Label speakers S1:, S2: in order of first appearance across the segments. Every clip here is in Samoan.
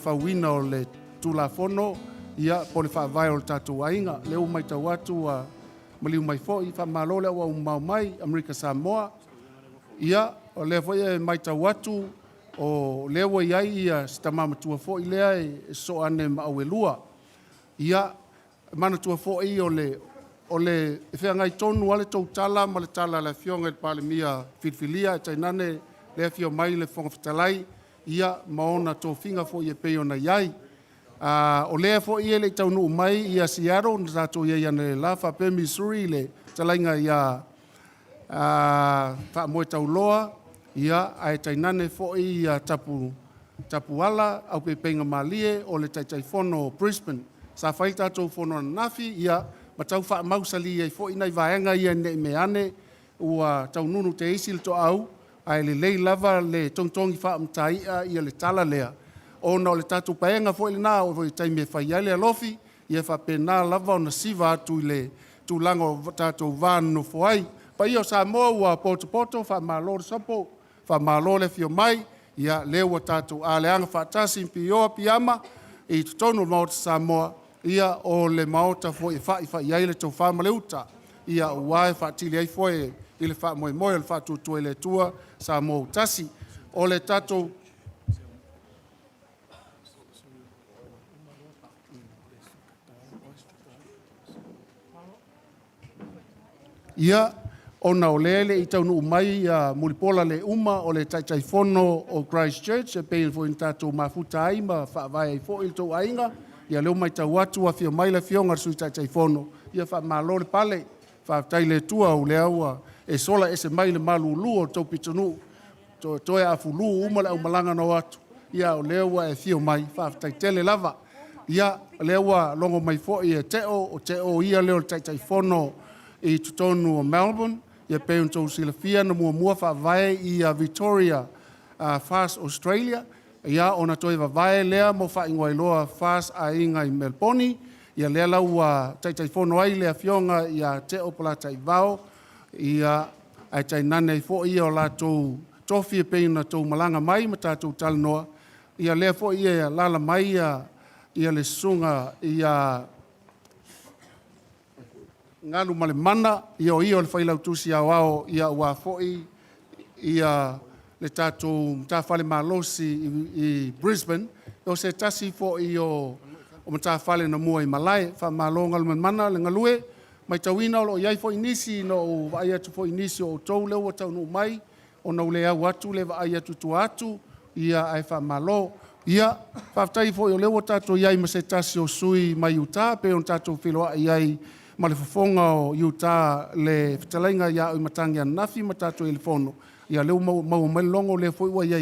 S1: fauina o le Tulafono, ia, po o le Faavae o le tatou aiga. O lea ua matau atu ua maliu mai foi, faamalo le auau mamao mai Amerika Samoa. Ia, o lea foi e matau atu o lea ua i ai si tama matua foi lea e sosoo ane ma Auelua. Ia, e manatua foi e feagai tonu lava le tou tala ma le tala a le Afioga i le Palemia filifilia, ae tainane le afio mai o le Fofoga Fetalai ma ona tofiga foi e pei ona i ai. O lea foi e le i taunuu mai Seattle na tatou i ai analeila faapea Missouri i le fetalaiga ia Faamoetauloa, ae tainane foi Tapuala Aupeupeiga malie o le Taitaifono o Brisbane. Sa fai le tatou fono ananafi ma tau faamausali ai foi nai vaega ia ne i meaane ua taununu te isi le toau, ae lelei lava le togitogi faamataia le tala lea, ona o le tatou paega foi lena, e oo foi i le taimi e fai ai le alofi, ia faapena lava ona siva atu i le tulaga o tatou va nonofo ai. Le paia o Samoa ua potopoto, faamalo le sopo, faamalo le afio mai, o lea ua tatou aleaga faatasi, pioa piiama i totonu o le Maota Samoa, o le Maota foi e faifai i ai le tofa ma le uta, aua e faatili ai foe i le faamoemoe o le Faatuatua i le Atua Samoa ua tasi. O le tatou Ia, ona o lea e le i taunuu mai Mulipola Leuma o le Taitaifono o Christchurch e pei foi ona tatou mafuta ai ma faavae ai foi le tou aiga, ia lea ua matau atu ua afio mai le Afioga i le Sui Taitaifono, ia faamalo le pale, faafetai i le Atua o lea ua e sola ese mai le malulu o le tou pitonuu, toetoe a fulu uma le aumalaga na o atu, a o lea ua e afio mai, faafetai tele lava. Ia, o lea ua logo mai foi e Teo, o Teo o ia lea o le Taitaifono i totonu o Melbourne. E pei ona outou silafia na muamua faavae Victoria FAST Australia, ona toe vavae lea ma faaigoa ai loa FAST Aiga i Meleponi. Ia lea la ua Taitaifono ai le Afioga ia Teo Polataivao, ae tainane ai foi o latou tofi e pei ona outou malaga mai ma tatou talanoa. Ia lea foi e alaala mai le susuga ia Galumalemana, o ia o le Failautusi Aoao aua foi le tatou matafale malosi i Brisbane, o se tasi foi o matafale na muaimalae. Faamalo Galumalemana le galue. E matauina o lo o i ai foi nisi na ou vaai atu foi i nisi o outou lea ua taunuu mai, ona ua le au atu le vaai atu i tua atu, ae faamalo. Ia, faafetai foi o lea ua tatou i ai ma se tasi o sui usufono mai Utah pei ona tatou feiloai ai ma le fofoga o Utah le fetalaiga ia Auimatagi ananafi ma tatou i ai i le fono, ia lea ua maua mai le logo o lea foi ua i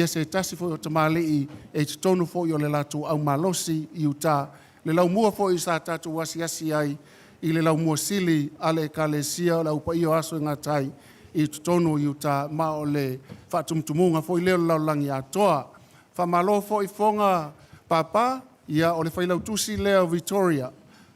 S1: ai se tasi foi o tamalii e i totonu foi o le latou aumalosi i Utah, le laumua foi sa tatou asiasi ai i le laumua sili a le Ekalesia o le Au Paia o Aso e Gata ai i totonu o Utah, ma o le faatumutumuga foi lea o le lalolagi atoa. Faamalo foi Foga Papa, ia o le Failautusi lea o Victoria,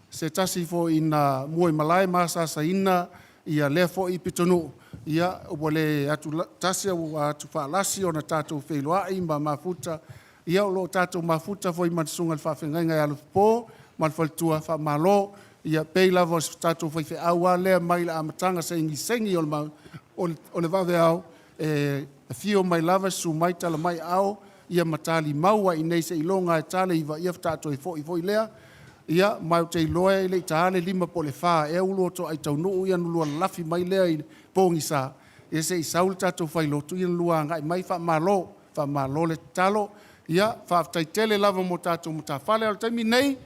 S1: se tasi foi na muaimalae ma asaasaina lea foi pitonuu, ua le atutasi ae ua atufaalasi ona tatou feiloai ma mafuta. Ia o lo o tatou mafuta foi ma le susuga i le faafeagaiga ia Alofipo ma le faletua, faamalo. Ia pei lava o se tatou faifeau lava lea mai le amataga segisegi o le vaveao, e afio mai lava susu mai tala mai aao, ma talimau lava i inei seiloga lava e ta le 9:00 ona faatoa toe foi foi lea. Ia ma ou te iloa e le i taina le 5:00 po o le 4:00 ea ua lua toai taunuu ona lua lalafi mai lea i le pogisa, se i sau le tatou failotu ona lua agai mai faamalo. Faamalo le tatalo. Ia faafetai tele lava mo tatou matafale. A o le taimi lenei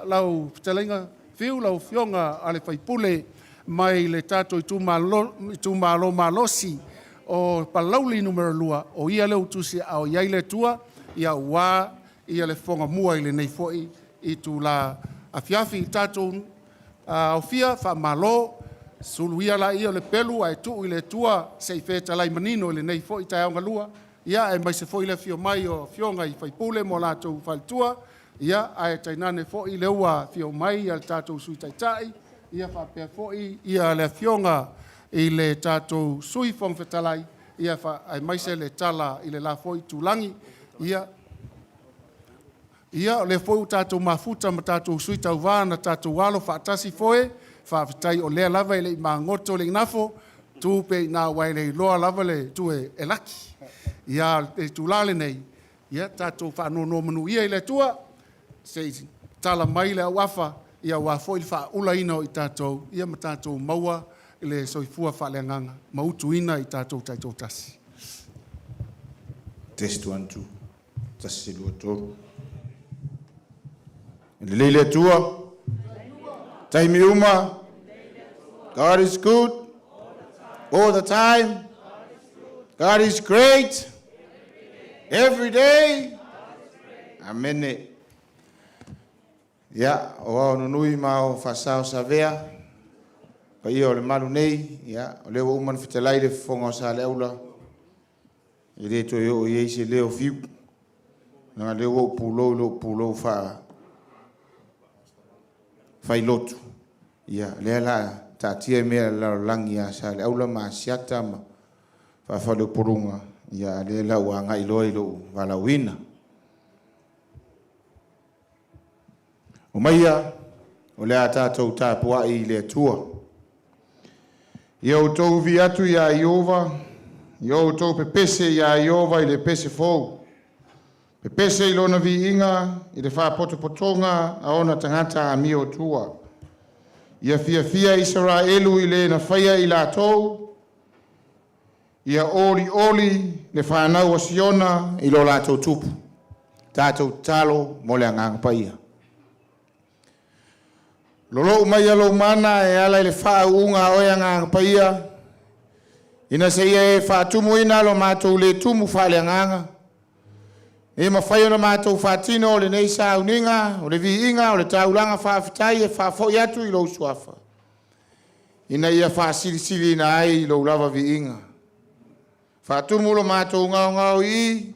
S1: lau fetalaiga Fiu, lau Afioga i le sui usufono mai le tatou itumalo malosi o Palauli 2, o ia lea ua tusiaao i ai le Atua aua le fofoga i lenei foi itula afiafi. Tatou aofia, faamalo. Sulu ia laia o le pelu ae tuu i le Atua se i fetalai manino i lenei foi taeao galua, aemaise foi le afio mai o Afioga i sui usufono ma o latou faletua, ae tainane foi o lea ua afio mai le tatou Sui Taitai faapea foi le Afioga i le tatou Sui Fofoga Fetalai, aemaise le tala i le la foi itulagi. Ia, Ia, o lea foi ua tatou mafuta ma tatou sui tauvā na tatou alo faatasi foe, faafetai o lea lava e le i magoto le igafo, tu pea i ina aua e le iloa lava le itu e laki. Ia, a o le itula lenei, ia tatou faanonomanu ia i le Atua se i tala mai le auafa aua foi le faaulaina o i tatou ma tatou maua le soifua faaleagaga ma utuina i tatou taitoatasi.
S2: Test 1 2 1 2 3. Lelei le Atua. Taimi uma. God is good all the time. God is great every day. Amene. Ia, o ao nunui ma o faasao savea, paia o le malu nei, ia, o lea ua uma ona fetalai le fofoga o Saleaula, e le toe oo i ai se leo fiu. Leaga o lea ua ou pulou i lou pulou faailotu, ia, lea o le a taatia mea a le lalolagi ia Saleaula ma Asiata ma Faa-faleupoluga, ia, a o lea o le a ou agai loa i lou valaauina. Omaia, o le a tatou tapuai i le Atua. Ia outou vi atu iā Ieova, ia outou pepese iā Ieova i le pese fou. Pepese i lona viiga i le faapotopotoga a ona tagata amiotua. Ia fiafia Isaraelu i le na faia i latou, ia olioli le fanau a Siona i lo latou tupu. Tatou tatalo mo le Agaga Paia. Lolou mai lou mana e ala i le faauuga a oe Agaga Paia, ina se ia e faatumuina lo matou le tumu faaleagaga, e mafai ona matou faatino o lenei sauniga, o le viiga, o le taulaga faafetai e faafoi atu i lou suafa, ina ia faasilisiliina ai lou lava viiga. Faatumu lo matou gaogao i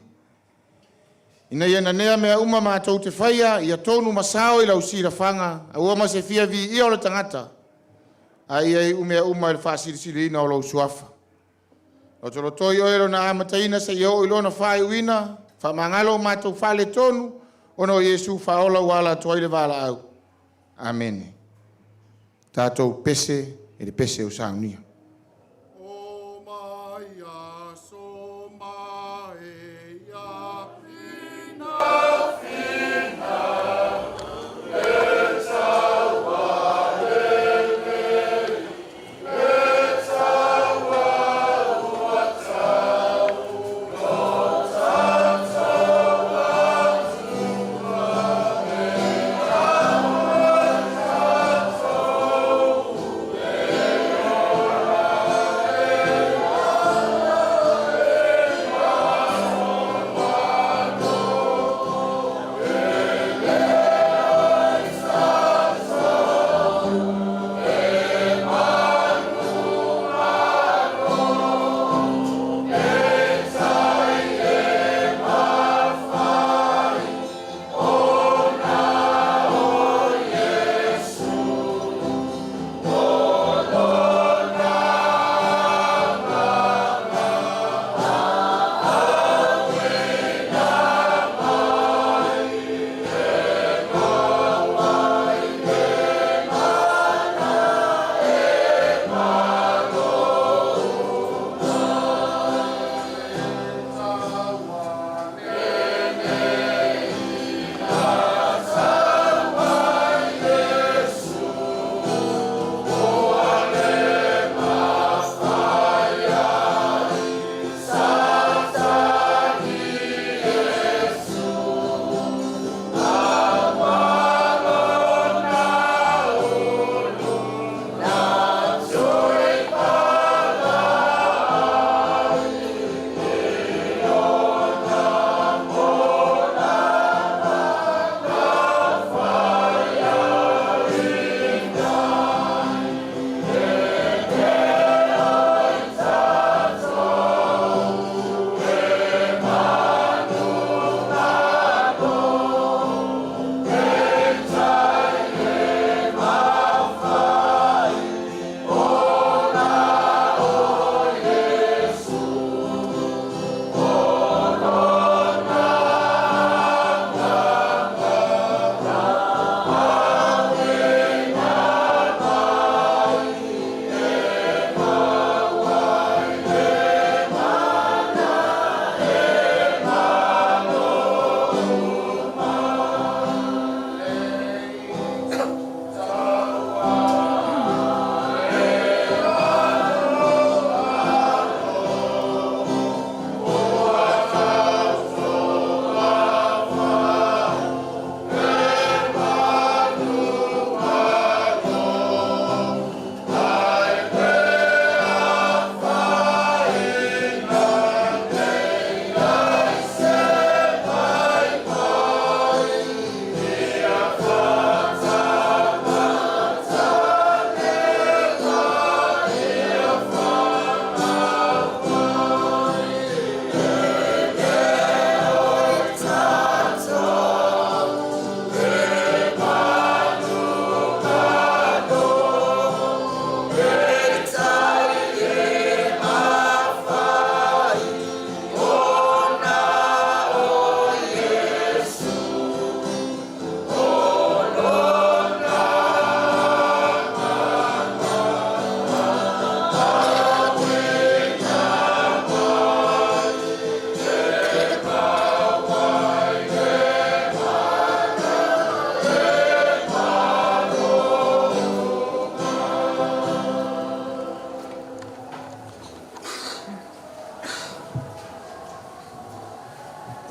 S2: ina ia nanea mea uma matou te faia, ia tonu ma sao i lau silafaga, aua ma se fia viia o le tagata, a ia iu mea uma i le faasilisiliina o lou suafa. Lotolotoi oe lona amataina seia oo i lona faaiuina, faamagalo o matou faaletonu, ona o Iesu faaola ua ala atu ai le valaau. Amene. Tatou pese i le pese o saunia.
S1: O mai aso ma e ia fina fina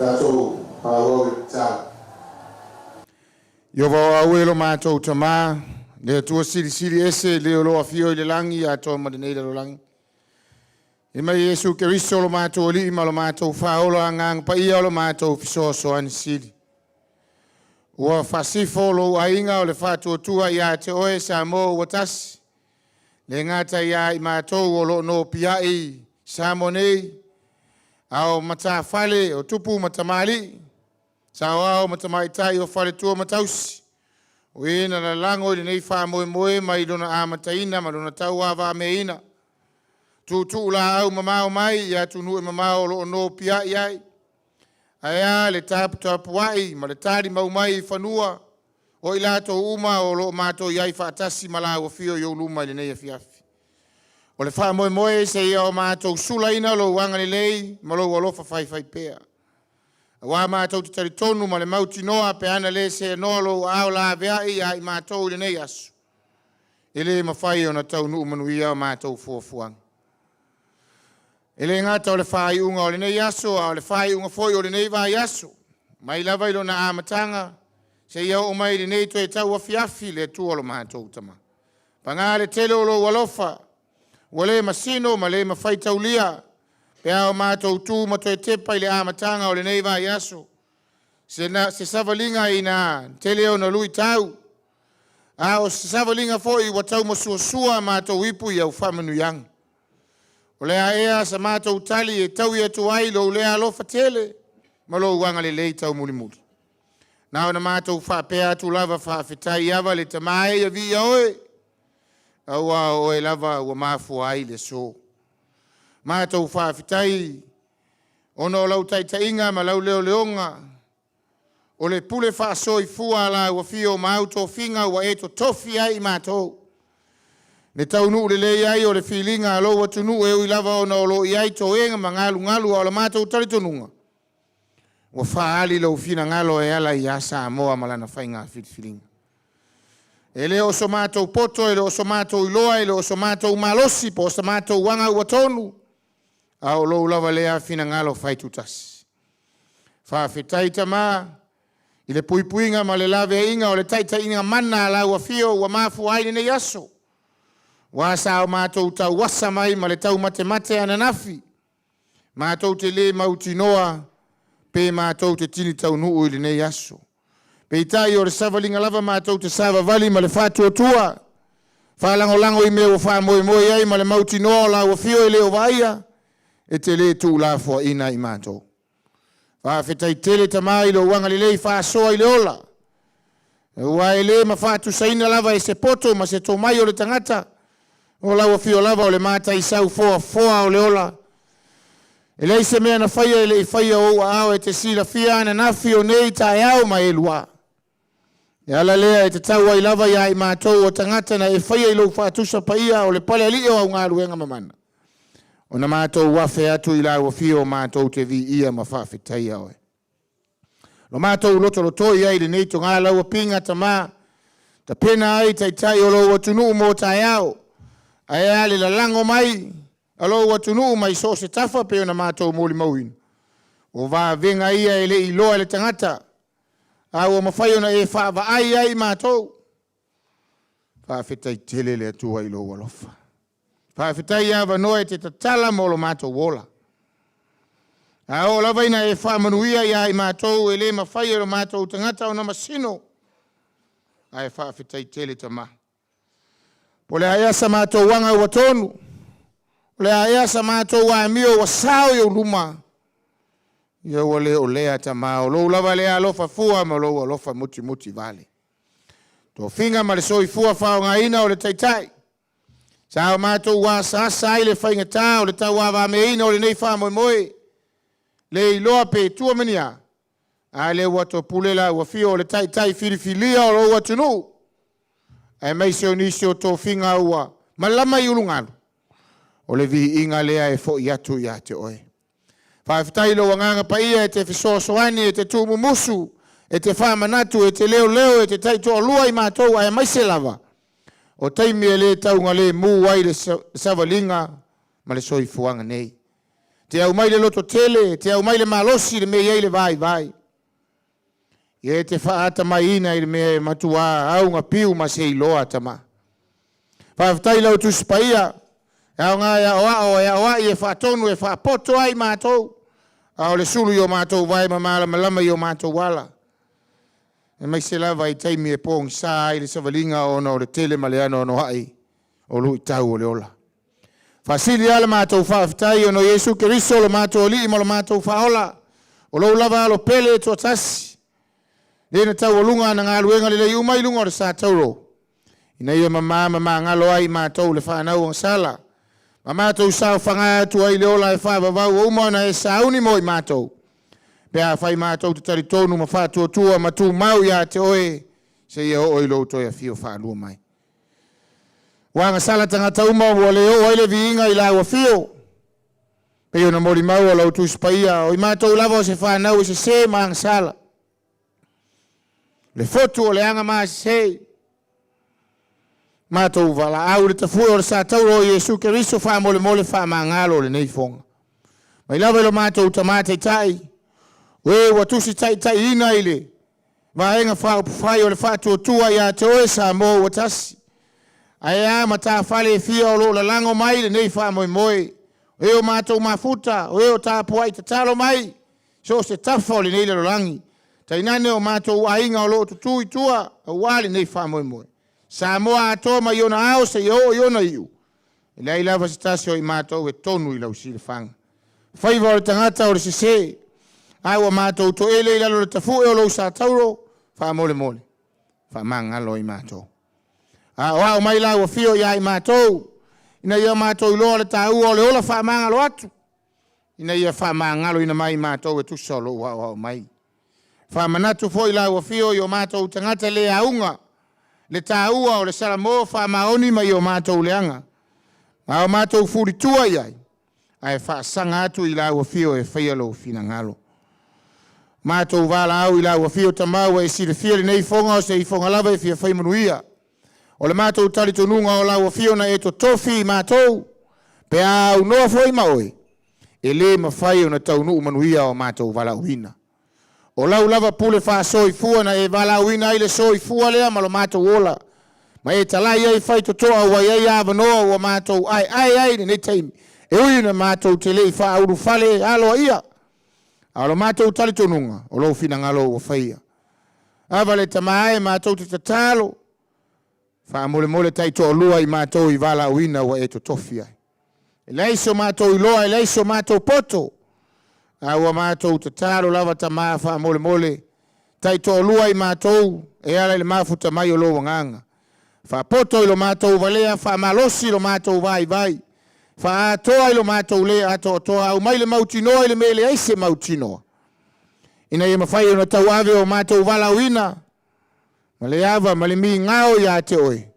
S2: Tatou faaauau le tatalo. Ieova o au e lo matou Tamā, le Atua Silisili Ese, le o lo o afio i le lagi atoa ma lenei lalolagi. E mai Iesu Keriso lo matou Alii ma lo matou Faaola, Agaga Paia lo matou Fesoasoani Sili. Ua faasifo lou aiga o le Faatuatua ia te oe Samoa ua tasi, le gata ia i matou o lo o nopiai Samoa nei, a o matafale o tupu ma tamalii, saoao ma tamaitai o faletua ma tausi, o e na lalago i lenei faamoemoe mai lona amataina ma lona tauavameaina. Tuutuu laau mamao mai i atunuu e mamao o lo o nopiai ai, ae a le taputapuai ma le talimau mai i fanua o i latou uma o lo o matou i ai faatasi ma laua afio i ou luma i lenei afiafi. O le faamoemoe seia o matou sulaina lou agalelei ma lou alofa faifaipea. Auā matou te talitonu ma le mautinoa pe ana le seanoa lou aao laveai ia i matou i lenei aso, e le mafai ona taunuu manuia a matou fuafuaga. E le gata o le faaiuga o lenei aso, a o le faaiuga foi o lenei vaiaso, mai lava i lona amataga seia oo mai i lenei toe tauafiafi le Atua lo matou Tama. Paga le tele o lou alofa, ua le masino ma le mafai taulia, pe a o matou tu ma toe tepa i le amataga o lenei vaiaso, se, na, se savaliga ina tele ona luitau, a o se savaliga foi ua taumasuasua matou ipu i au faamanuiaga. O le a ea sa matou tali e taui atu ai lou lea alofa tele ma lou agalelei taumulimuli. Na ona matou faapea atu lava, faafetai ava le Tama e ia viia oe, auā o oe lava ua mafua ai le aso. Matou faafetai ona o lau taitaiga ma lau leoleoga, o le pule faasoifua a lau afio ma au tofiga ua e totofi ai i matou. Ne taunuu lelei ai o le filiga a lou atunuu e ui lava ona o lo o i ai toega ma galugalu a o le matou talitonuga, ua faaali lou finagalo e ala ia Samoa ma lana faiga filifiliga. E le o so matou poto, e le o so matou iloa, e le o so matou malosi po o so matou aga ua tonu, a o lou lava lea finagalo faitutasi. Faafetai Tama i le puipuiga ma le laveaiga o le taitaiga mana a lau afio ua mafua ai lenei aso. Ua sa o matou tauasa mai ma le taumatemate ananafi, matou te le mautinoa pe matou te tini taunuu i lenei aso. Peitai o le savaliga lava matou te savavali ma le faatuatua, faalagolago i mea ua faamoemoe ai ma le mautinoa o lau afio e le o vaaia, e te le tuulafoaina i matou. Faafetai tele Tama i lou agalelei faasoa i le ola, aua e le mafaatusaina lava e se poto ma se tomai o le tagata, o lau afio lava o le mataisau foafoa o le ola. E leai se mea na faia e le i faia ou aao e te silafia ananafi o nei taeao ma elua. E ala lea e tatau ai lava ia i matou o tagata na e faia i lou faatusa paia o le palealii o au galuega mamana, ona matou afe atu i lau afio matou te viia ma faafetaia oe. Lo matou lotolotoi ai i lenei toga lau apiga Tama, tapena ai taitai o lou atunuu mo taeao, ae a le lalago mai a lou atunuu mai so o se tafa pe ona matou molimauina. O vavega ia e le iloa e le tagata, a ua mafai ona e faavaai ai i matou. Faafetai tele le Atua i lou alofa. Faafetai i avanoa e te tatala mo lo matou ola. A oo lava ina e faamanuia ia i matou e le mafai e lo matou tagata ona masino, ae faafetai tele Tama. Po o le a ea sa matou aga ua tonu, o le a ea sa matou amio ua sao i ou luma, ia ua le o lea Tama, o lou lava lea alofa fua ma lou alofa mutimuti vale. Tofiga ma le soifua faaaogaina o le Taitai, sa o matou asaasa ai le faigatā o le tauavameaina o lenei faamoemoe, le iloa pe tua ma ni a, a lea ua topule lau afio o le Taitai filifilia o lou atunuu, aemaise o nisi o tofiga ua malama i ulugalu, o le viiga lea e foi atu ia te oe. Faafetai i lou Agaga Paia e te fesoasoani, e te tuumumusu, e te faamanatu, e te leoleo, e te taitoalua i matou, aemaise lava o taimi e le taugalemu ai le savaliga ma le soifuaga nei. Te aumai le lototele, te aumai le malosi i le mea e i ai le vaivai. Ia e te faatamaiina i le mea e matuā augapiu ma seiloa tama. Faafetai i lau Tusi Paia, e aoga e aoao, e aoai, e faatonu, e faapoto ai matou, a o le sulu i o matou vae ma malamalama i o matou ala, aemaise lava i taimi e pogisa ai le savaliga ona o le tele ma le anoanoai o luitau o le ola. Faasili lava le matou faafetai ona o Iesu Keriso lo matou Alii ma lo matou Faaola, o lou lava Alo pele e toatasi, lea na taualuga ana galuega lelei uma i luga o le satauro, ina ia mama ma magalo ai matou le fanau agasala, ma matou saofaga atu ai i le ola e faavavau ua uma ona e sauni mo i matou, pe afai matou te talitonu ma faatuatua ma tumau ia te oe seia oo i lou toe afio faalua mai. Ua agasala tagata uma ua le oo ai le viiga i lau afio, pei ona molimau lau Tusi Paia, o i matou lava o se fanau e sesē ma agasala, le fotu o le aga masese. Matou valaau i le tafue o le satauro o Iesu Keriso faamolemole faamagalo lenei ifoga. Mai lava i lo matou Tamā Taitai, o e ua tusi taitaiina i le Vaega Faaupufai o le Faatuatua ia te Oe Samoa ua Tasi, ae a matafale e fia o lo o lalago mai lenei faamoemoe, o e o matou mafuta, o e o tapuai tatalo mai, so o se tafa o lenei lalolagi, tainane o matou aiga o lo o tutū i tua aua lenei faamoemoe. Samoa atoa mai ona ao seia oo i ona iu, e leai lava se tasi o i matou e tonu i lau silafaga. Faiva o le tagata o le sese, a ua matou toele i lalo o le tafue o lou satauro, faamolemole, faamagalo i matou. Aoao mai lau afio ia i matou, ina ia matou iloa le taua o le ola faamagalo atu, ina ia faamagaloina mai matou e tusa o lou aoao mai. Faamanatu foi lau afio i o matou tagata le auga le taua o le Salamo faamaoni mai o matou leaga, ma o matou fulitua i ai, ae faasaga atu i lau afio e faia lou finagalo. Matou valaau i lau afio Tama ua e silafia lenei ifoga o se ifoga lava e fia fai manuia. O le matou talitonuga o lau afio na e totofi i matou, pe a aunoa foi ma oe, e le mafai ona taunuu manuia o matou valaauina. O lau lava pule faasoifua na e valaauina ai le soifua lea ma lo matou ola, ma e talai ai faitotoa ua i ai avanoa ua matou aeae ai i lenei taimi, e ui ina matou te le i faaulufale aloaia, a o lo matou talitonuga, o lou finagalo ua faia. Ava le Tama e, matou te tatalo, faamolemole taitoalua i matou i valaauina ua e totofi ai. E leai so matou iloa, e leai so matou poto, a ua matou tatalo lava Tama faamolemole, taitoalua i matou e ala i le mafuta mai o lou agaga. Faapoto i lo matou valea, faamalosi i lo matou vaivai, faaatoa i lo matou le atoatoa, aumai le mautinoa i le mea e leai se mautinoa, ina ia mafai ona tauave o matou valaauina ma le ava ma le migao ia te oe,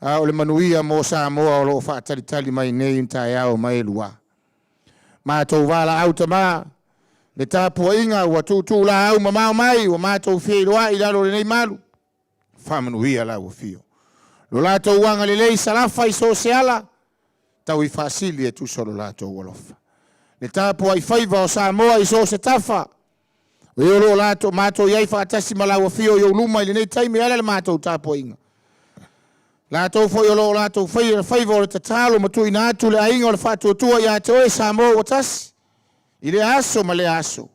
S2: a o le manuia mo Samoa o lo o faatalitali mai nei taeao ma e lua. Matou valaau Tama, le tapuaiga ua tuutuu laau mamao mai, ua matou feiloai i lalo o lenei malu, faamanuia lau afio. Lo latou agalelei salafa i so o se ala, tau i faasili e tusa o lo latou alofa. Le tapuai faiva o Samoa i so o se tafa, o e o lo o latou matou i ai faatasi ma lau afio i ou luma i lenei taimi e ala le matou tapuaiga. Latou foi o lo o latou faia faiva o le tatalo ma tuuina atu le aiga o le faatuatua ia te oe Samoa ua tasi, i lea aso ma lea aso,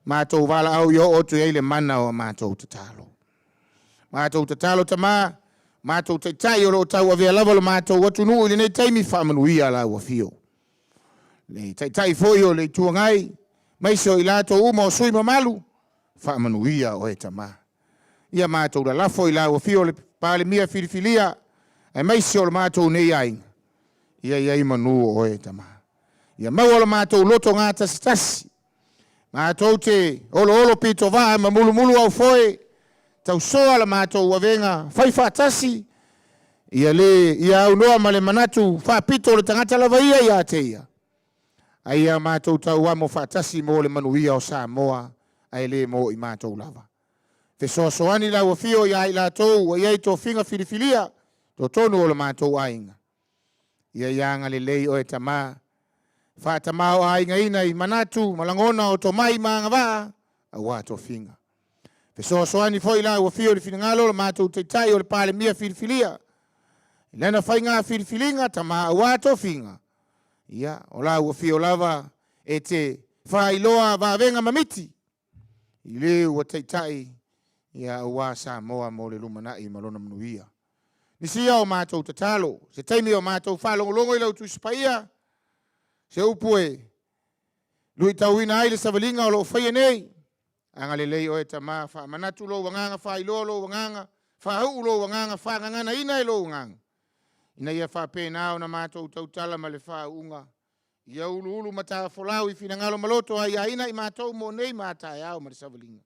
S2: matou valaau ia oo atu i ai le mana o a matou tatalo. Matou tatalo Tama, matou taitai o lo o tauavea lava lo matou atunuu i lenei taimi, faamanuia lau afio. Le taitai foi o le Itu Agai, maise o i latou uma o sui mamalu, faamanuia oe Tama. Ia matou lalafo i lau afio le Palemia filifilia, aemaise o lo matou nei aiga, ia i ai manu o oe Tama. Ia maua lo matou loto gatasitasi, matou te oloolo pitovaa ma mulumulu au foe, tausoa la matou avega, fai faatasi, ia le ia aunoa ma le manatu faapito o le tagata lava ia ia te ia, a ia matou tauamo faatasi mo le manuia o Samoa, ae le mo i matou lava. Fesoasoani lau afio ia i latou ua i ai tofiga filifilia totonu o le matou aiga. Ia ia agalelei oe Tama. Faatamaoaigaina i manatu ma lagona o tomai ma agavaa aua tofiga. Fesoasoani foi la ua fia o le finagalo o le matou taitai o le Palemia filifilia. I lana faiga filifiliga tama aua tofiga, ia, o la ua fio lava e te faailoa vavega mamiti i le ua taitai ia aua Samoa mo le lumanai ma lona manuia. Nisi ia o matou tatalo, se taimi o matou faalogologo i lau Tusi Paia, se upu e luitauina ai le savaliga o lo o faia nei. Agalelei oe Tama, faamanatu lou agaga, faailoa lou agaga, faauu lou agaga, faagaganaina e lou agaga, ina ia faapena ona matou tautala ma le faauuga, ia uluulu matafolau i finagalo ma loto aiaina i matou mo nei ma a taeao ma le savaliga.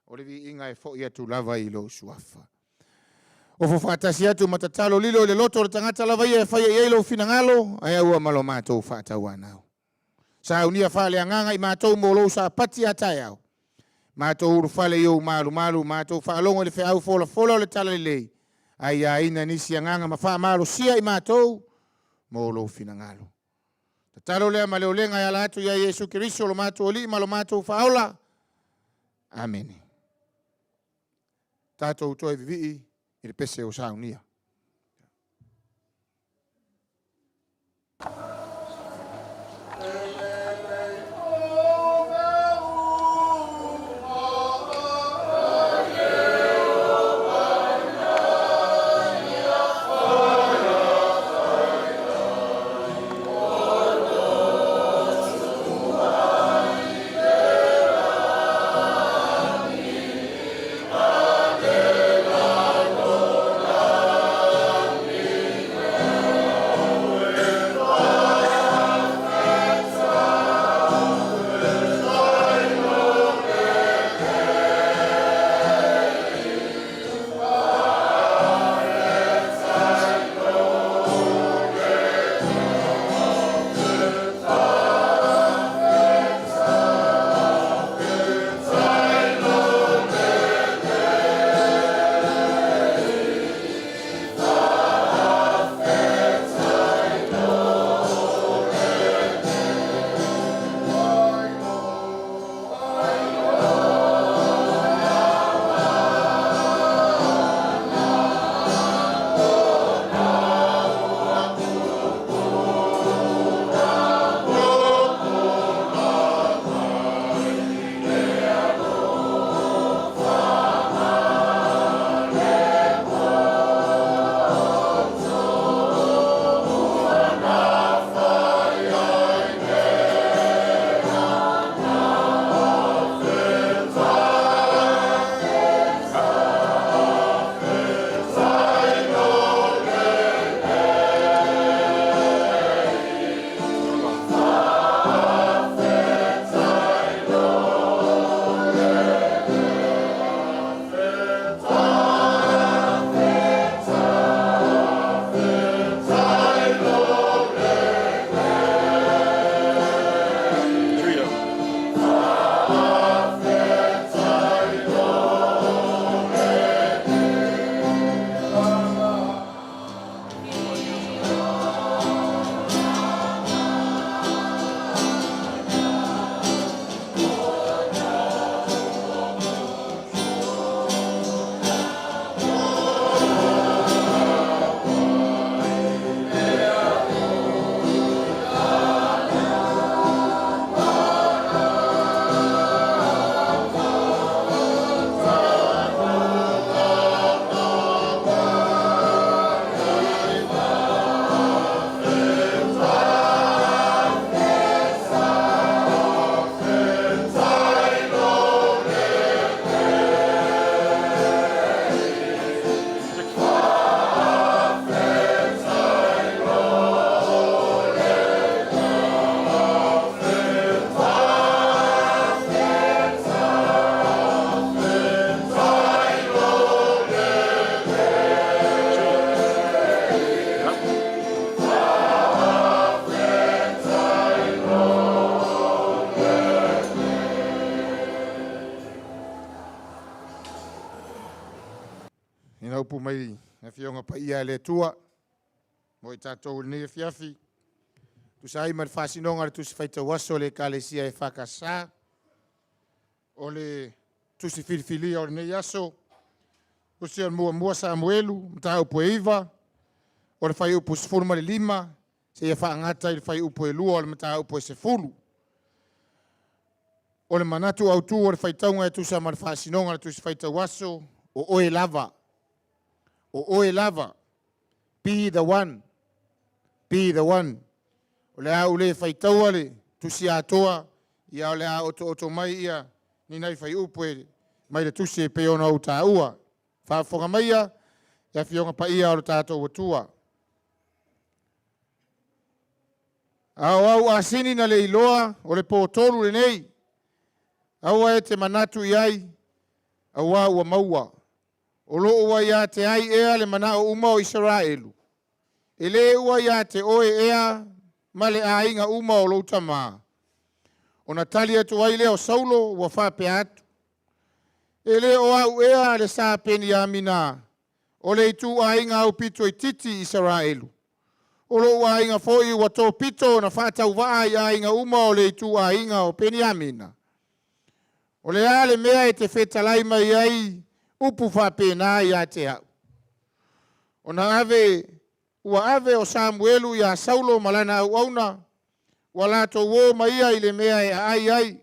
S2: O le viiga e foi atu lava i lou suafa. Ofo faatasi atu ma tatalo lilo i le loto o le tagata lava ia e faia i ai lou finagalo, ae aua ma lo matou faatauanau. Saunia faaleagaga i matou mo lou sapati a taeao. Matou ulufale i ou malumalu, matou faalogo i le feau folafola o le talalelei, aiaina nisi agaga ma faamalosia i matou mo lou finagalo. Tatalo lea ma le olega e ala atu ia Iesu Keriso lo matou Alii ma lo matou Faaola. Amene. Tatou toe vivii i le pese o saunia. Ina upu mai le Afioga Paia a le Atua mo i tatou i lenei afiafi. Tusa ai ma le faasinoga o le Tusi Faitau Aso a le Ekalesia EFKS, o le Tusi Filifilia o lenei aso, Tusi o le Muamua Samuelu, mataupu e 9, o le fuaiupu 15 seia faagata i le fuaiupu e 2 o le mataupu e 10. O le manatu autu o le faitauga e tusa ma le faasinoga o le Tusi Faitau Aso, o oe lava, o oe lava, be the one, be the one. O le a ou le faitaua le tusi atoa, ia o le a otooto mai ia ni nai fuaiupu e mai le tusi e pei ona ou taua. Faafofoga maia le Afioga Paia o le tatou Atua. A o au asini na le iloa o le potolu lenei, aua e te manatu i ai, auā ua maua. O lo o ua ia te ai ea le manao uma o Isaraelu? E lē ua ia te oe ea ma le aiga uma o lou tamā? Ona tali atu ai lea o Saulo ua faapea atu, E le o au ea le sa Peniamina, o le ituaiga aupito itiiti i Isaraelu. O lou aiga foi ua topito ona faatauvaa i aiga uma o le ituaiga o Peniamina. O le a le mea e te fetalai mai ai upu faapena ia te au? Ona ave ua ave o Samuelu iā Saulo ma lana auauna, ua latou o ma ia i le mea e aai ai.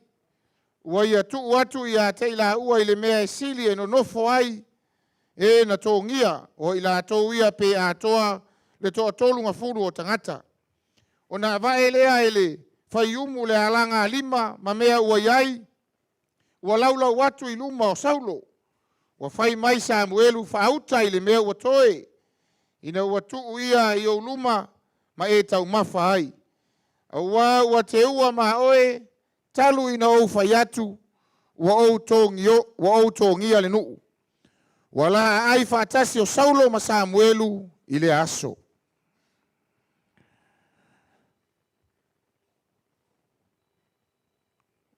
S2: Ua ia tuu atu ia te i laua i le mea e sili e nonofo ai e na togia, o i latou ia pe atoa le toatolugafulu o tagata. Ona avae lea e le faiumu le alagalima ma mea ua i ai, ua laulau atu i luma o Saulo. Ua fai mai Samuelu, Faauta i le mea ua toe, ina ua tuu ia i ou luma ma e taumafa ai. Auā ua teua ma oe talu ina ou fai atu, ua ou togio, ua ou togia le nuu. Ua laaai faatasi o Saulo ma Samuelu i lea aso.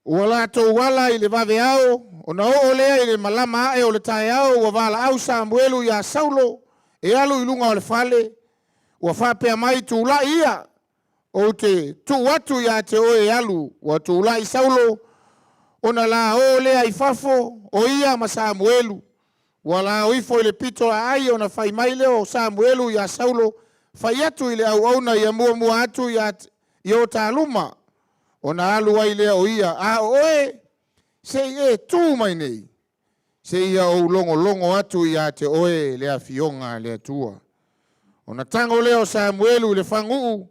S2: Ua latou ala i le vaveao, ona oo lea i le malama ae o le taeao ua valaau Samuelu iā Saulo e alu i luga o le fale, ua faapea mai, Tulai ia, ou te tuu atu ia te oe e alu. Ua tulai Saulo, ona la o lea i fafo, o ia ma Samuelu. Ua lao ifo i le pito aai ona fai mai lea o Samuelu iā Saulo, Fai atu i le auauna ia muamua atu ia i o ta luma, ona alu ai lea o ia, a o oe, se i e tu mai nei, seia ou logologo atu ia te oe le Afioga a le Atua. Ona tago lea o Samuelu i le faguu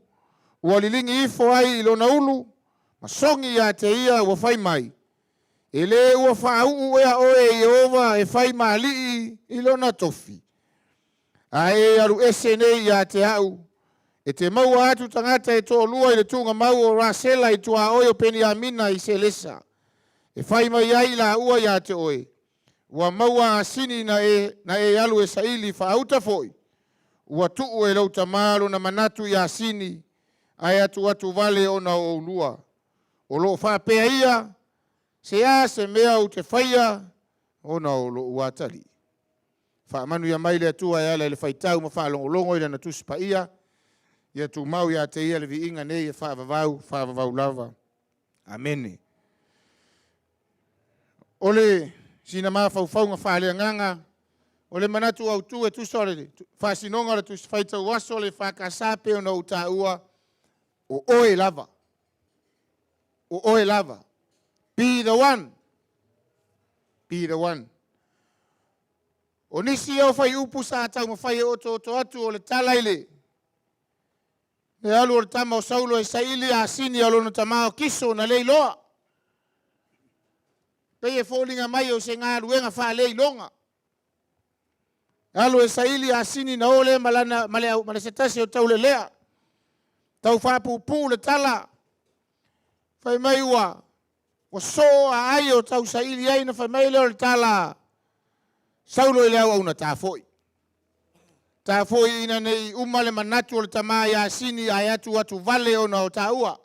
S2: ua liligi ifo ai i lona ulu, ma sogi ia te ia ua fai mai, E lē ua faauu ea oe e Ieova e fai ma alii i lona tofi? A e alu ese nei ia te au, e te maua atu tagata e toalua i le tuugamau o Rasela i tuaoi o Peniamina i Selesa, e fai mai ai i laua ia te oe, Ua maua asini na e, na e alu e saili faauta foi, ua tuu e lou tamā lona manatu i asini, ae atuatu vale ona o oulua. O lo o faapea ia, se a se mea ou te faia ona o lou atalii. Faamanuia mai le Atua e ala i le faitau ma faalogologo i Lana Tusi Paia. Ia tumau ia te Ia le viiga nei e faavavau, faavavau lava. Amene. O le sina mafaufauga faaleagaga, o le manatu autu e tusa o le faasinoga o le Tusi Faitau Aso o le EFKS pei ona ou taua, o oe lava. O oe lava. Be the one. Be the one. O nisi ia o fuaiupu sa taumafai e otooto atu o le tala i le le alu o le tama o Saulo e saili asini a lona tamā o Kiso na le iloa. Pei e foliga mai o se galuega faaleiloga. Alu e saili asini na o lea ma, lana, ma, le, ma le se tasi o taulelea. Tau faapupuu le tala. Fai mai ua Ua soo aai o tausaili ai na fai mai lea o le tala Saulo i le auauna, ta foi. Ta foi ina ne i uma le manatu o le tamā ia Sini ae atu atu vale ona o taua.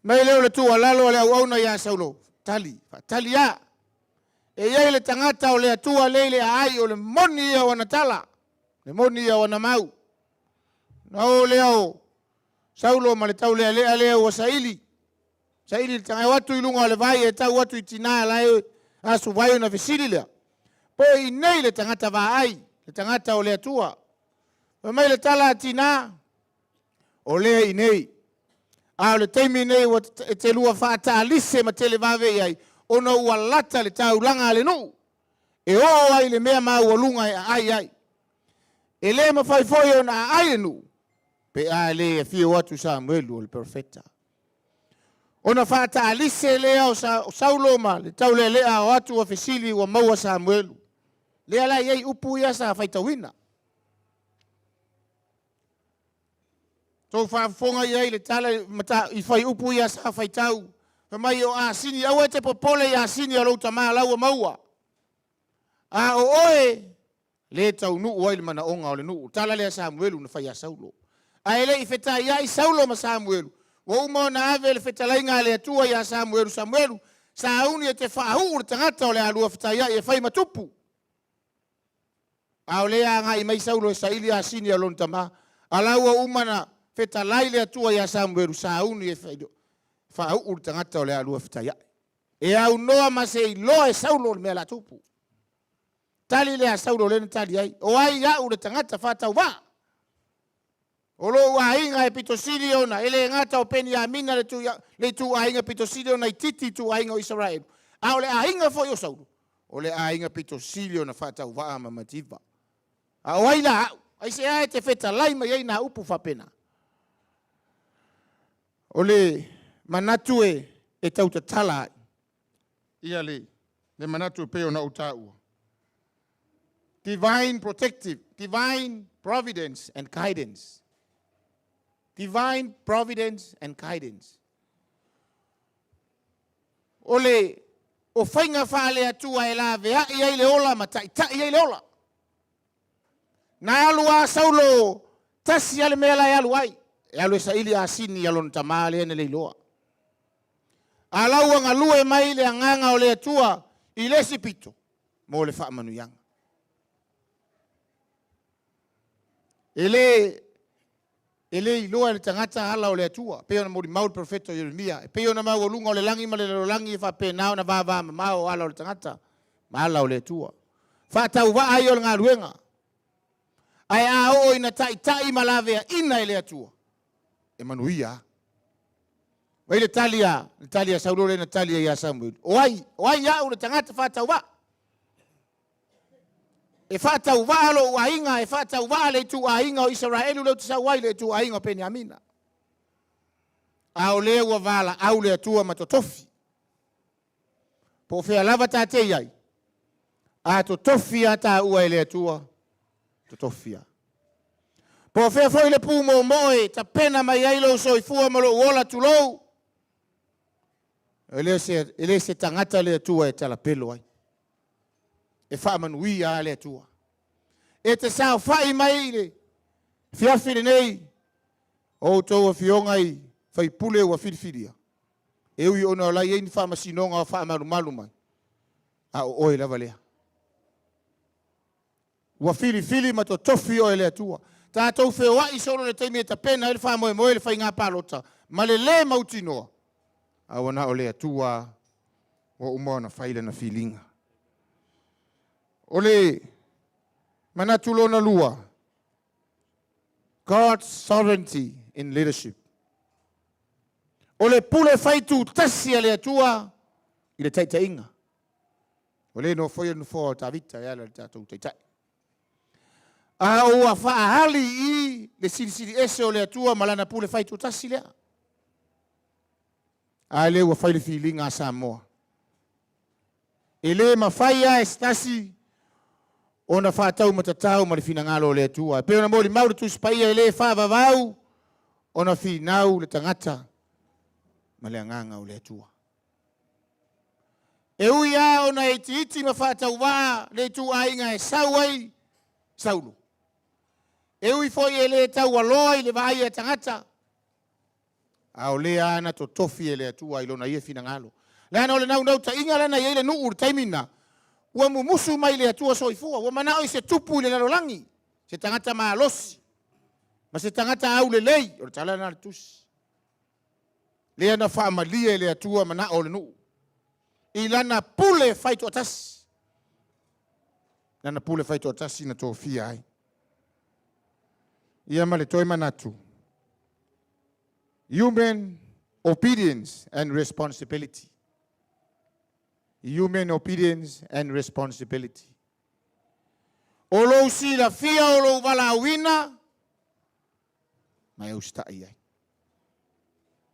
S2: Mai lea o le tuualalo a le auauna ia Saulo, tali, faatali a. E i ai le tagata o le Atua lea i le aai o le moni ia o ana tala, le moni ia o ana mau. Na o lea o Saulo ma le taulealea lea ua saili, saili le tagata, e o atu i luga o le vai e tau atu i tina la e asuvai ona fesili lea, po o i inei le tagata vaai, le tagata o le Atua. Fai mai le tala a tina, o lea i inei. A o le taimi nei ua e te lua faatalise ma televave i ai, ona ua lata le taulaga a le nuu, e oo ai i le mea maualuga e aai ai. E le mafai foi ona aai le nuu, pe a le afio atu Samuelu o le perofeta. Ona faatalise lea o Saulo ma le taulealea o atu ua fesili ua maua Samuelu. Lea la e i ai upu ia sa faitauina. Tou faafofoga i ai i le tala i fuaiupu ia sa faitau, fai mai o asini, aua e te popole i asini a lou tama la ua maua. A o oe, le taunuu ai le manaoga o le nuu. Tala lea a Samuelu na fai ia Saulo. Ae le i fetaiai Saulo ma Samuelu, ua uma ona ave le fetalaiga a le Atua ia Samuelu, Samuelu, sauni e te faauu le tagata o le a lua fetaiai e fai ma tupu. A o lea agai mai Saulo e saili asini a lona tama, a la ua uma na fetalai le Atua ia Samuelu, sauni e faauu le tagata o le a lua fetaiai. E aunoa ma se iloa e Saulo le mea la tupu. Tali lea a Saulo lea na tali ai, O ai a'u le tagata faatauvaa? O lou aiga e pito sili ona, e le gata o Peniamina le, le ituaiga pito sili ona itiiti i ituaiga o Isaraelu, a o le aiga foi o Saulo, o le aiga pito sili ona faatauvaa ma mativa. A o ai la a'u? Aisea e te fetalai mai ai nā upu faapena? O le manatu e, e tautatala ai ia le, le manatu e pei ona ou taua. Divine protective, divine providence and guidance. Divine providence and guidance. O le o faiga faale-Atua e laveai ai le ola ma taitai ai le ola. Na alu a Saulo, tasi a le mea la e alu ai, e alu e saili asini a lona tama lea na le iloa. A la ua galue mai le agaga o le Atua i le isi pito mo le faamanuiaga. E le E le iloa e le tagata ala o le Atua, e pei ona molimau le perofeta o Ieremia, e pei ona maualuga o le lagi ma le lalolagi e faapena ona vavamamao o ala o le tagata ma ala o le Atua. Faatauvaa ia o le galuega. Ae a oo ina taitai ma laveaina e le Atua, e manuia a. Vai le tali a, le tali a Saulo lea na tali ai ia Samuelu. O ai, o ai a'u le tagata faatauvaa? E faatauvaa lou aiga, e faatauvaa le ituaiga o Isaraelu lea ou te sau ai, le ituaiga o Peniamina. A o lea ua valaau le Atua ma totofi. Po o fea lava ta te i ai, a totofi a taua e le Atua, totofi a. Po o fea foi le pūmoomoo e tapena mai ai lou soifua ma lou ola, tulou, e le se, e le se tagata le Atua e talapelo ai. E faamanuia lava le Atua. E te saofai mai i le fiafi lenei, o outou afioga i faipule ua filifilia, e ui ona o la e i ai ni faamasinoga o faamalumalu mai, a o oe lava lea. Ua filifili ma totofi oe e le Atua. Tatou feoai solo i le taimi e tapena ai le faamoemoe i le faiga palota ma le lē mautinoa, a ua na o le Atua ua uma ona fai lana filiga. O le manatu lona lua, God's sovereignty in leadership. O le pule fai tutasi a le Atua i le taitaiga. Ua le nofoia le nofoa o Tavita e ala i le tatou Taitai. A ua faaali i le silisili ese o le Atua ma lana pule faitutasi lea. A lea ua fai le filiga a Samoa. E le mafai lava e se tasi ona faataumatatau ma le finagalo o le Atua. E pei ona molimau le Tusi Paia e le faavavau ona finau le tagata ma le agaga o le Atua. E ui lava ona e itiiti ma faatauvaa le ituaiga e sau ai Saulo, e ui foi e le taualoa i le vaai a tagata, a o lea lava na totofi e le Atua i lona ia finagalo. Leaga o le naunautaiga lea na i ai le nuu i le taimi lena, ua mumusu mai le Atua soifua, ua manao i se tupu i le lalolagi, se tagata malosi. Ma se tagata aulelei, o le tala lena a le Tusi. Lea na faamalie e le Atua manao o le nuu i lana pule faitoatasi. Lana pule faitoatasi na tofia ai. Ia ma le toe manatu. Human obedience and responsibility. Human obedience and responsibility. O lou silafia o lou valaauina, ma e usitai ai.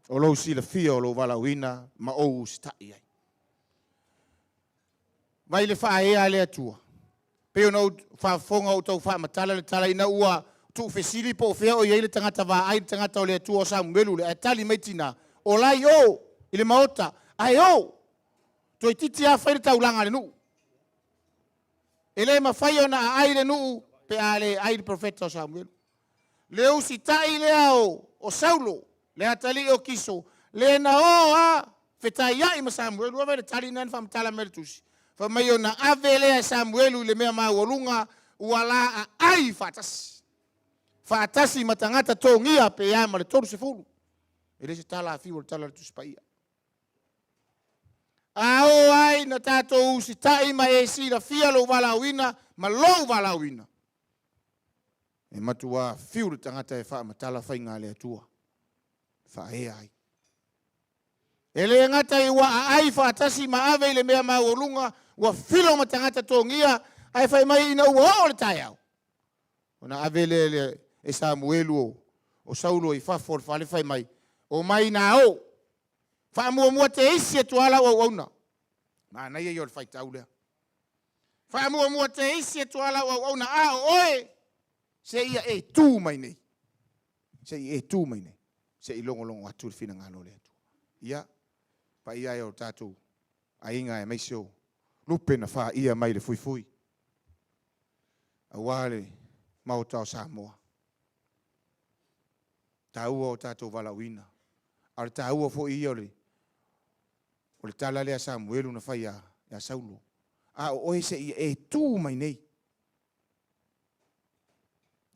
S2: O lou silafia o lou valaauina ma ou usitai ai. Vai le faaea a le Atua. Pei ona ou faafofoga o tau faamatala le tala ina ua tuufesili po o fea o i ai le tagata vaai le tagata o le Atua o Samuelu le ae tali mai tina, o la i o i le maota, ae o! Toeitiiti lava fai le taulaga a le nuu. E le mafai ona aai le nuu pe a le ai le profeta o Samuelu. Le usitai lea o, o Saulo, le atalii o Kiso, le na o a fetaiai ma Samuelu. Ave le tali na faamatala mai le tusi. Fai mai ona ave lea e Samuelu i le mea maualuga ua la aai faatasi. Faatasi ma tagata togia pe a ma le 30. E le se tala afiu o le tala o le Tusi Paia. A oo ai na tatou usitai ma e silafia lou valaauina ma lou valaauina, e matuā fiu le tagata e faamatala faiga a le Atua, faaea ai. E le gata i ua aai faatasi ma ave i le mea maualuga, ua filo ma tagata togia, ae fai mai ina ua oo le taeao, ona ave lea e Samuelu o, o Saulo i fafo o le fale fai mai, Omai ina o, Faamuamua teisi atu lava lau auauna. Manaia ia o le faitau lea. Faamuamua teisi atu lava lau auauna, a o oe, seia e tu mai nei. Se i e tu mai nei. Se i logologo atu le finagalo o le Atua. Ia, paia e o tatou aiga aemaise o lupe na faia mai le fuifui aua le Maota o Samoa. Taua o tatou valaauina. A o le taua foi ia o le, o le tala lea a Samuelu na fai ia, ia Saulo. A o oe seia e tu mai nei.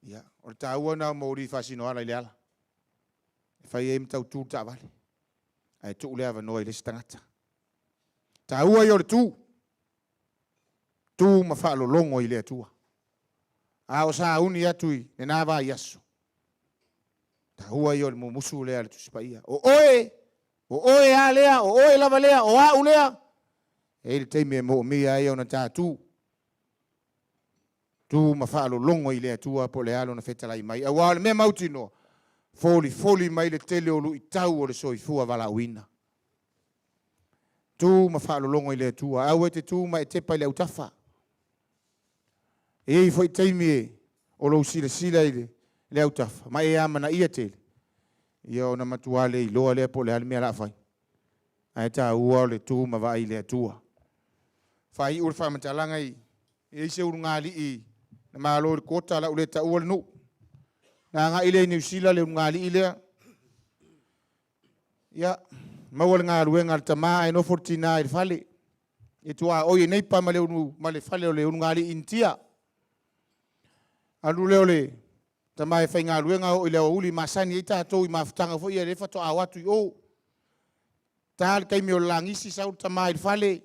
S2: Ia, o le taua na o moli faasinoala i le ala. E fai ai ma tautu le taavale. Ae tuu le avanoa i le isi tagata. Taua ia o le tu. Tu ma faalologo i le Atua. A o sauni atu i lena vaiaso, taua ia o le mumusu lea a le Tusi Paia. O oe, o oe a lea, o oe lava lea, o au lea. E i ai le taimi e moomia ai ona ta tu. Tu ma faalologo i le Atua po o le a lona fetalai mai. Aua o le mea mautinoa, folifoli mai le tele o luitau o le soifua valaauina. Tu ma faalologo i le Atua. Aua e te tu ma e tepa i le autafa. E i ai foi taimi e o lou silasila i le, le autafa, ma e amanaia tele, ia ona matua le iloa lea po o le a le mea o le a fai. Ae taua o le tu ma vaai i le Atua. Faaiu le faamatalaga i, e i ai se ulugalii na malo i le kota, o le a ou le taua le nuu. Na agai lea i Niu Sila le ulugalii lea. Ia, maua le galuega a le tama ae nofo le tina i le fale. E tuaoi e neipa ma le, ulu, ma le fale o le ulugalii Initia. Alu lea o le tama e faigaluega oo i le aoauli masani ai tatou i mafutaga foi ia lea faatoa o atu i o. Ta le taimi o le lagisi sau le tama i le fale.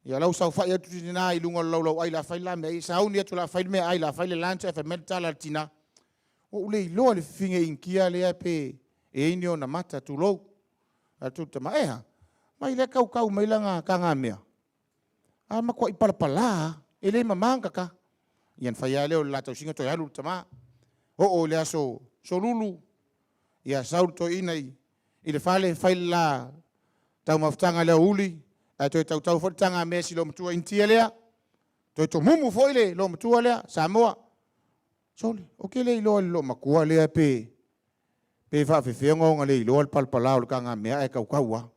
S2: Ia lau saofai atu le tina i luga o le laulauai la fai la mea ai. Sauni atu la fai le meaai la fai le lunch ae fai mai le tala a le tina. Ua ou le iloa le fifine Initia lea pe e i ai ni ona mata, tulou. Fai atu le tama, e a? Mai lea kaukau mai lana tagamea. A matuai palapala lava, e le mama ona tata. Ia na fai lava lea o le la tausiga toe alu le tama. Oo i le aso Solulu, ia sau le toeaina i, i le fale, fai le la taumafataga i le aoauli, ae toe tautau foi le tagamea i si loomatua Initia lea. Toe tomumu foi le loomatua lea, Samoa. Sole, ou te le iloa i le loomatua lea pe pe faafefea ona le iloa le palapala o le tagamea ae tautau lava.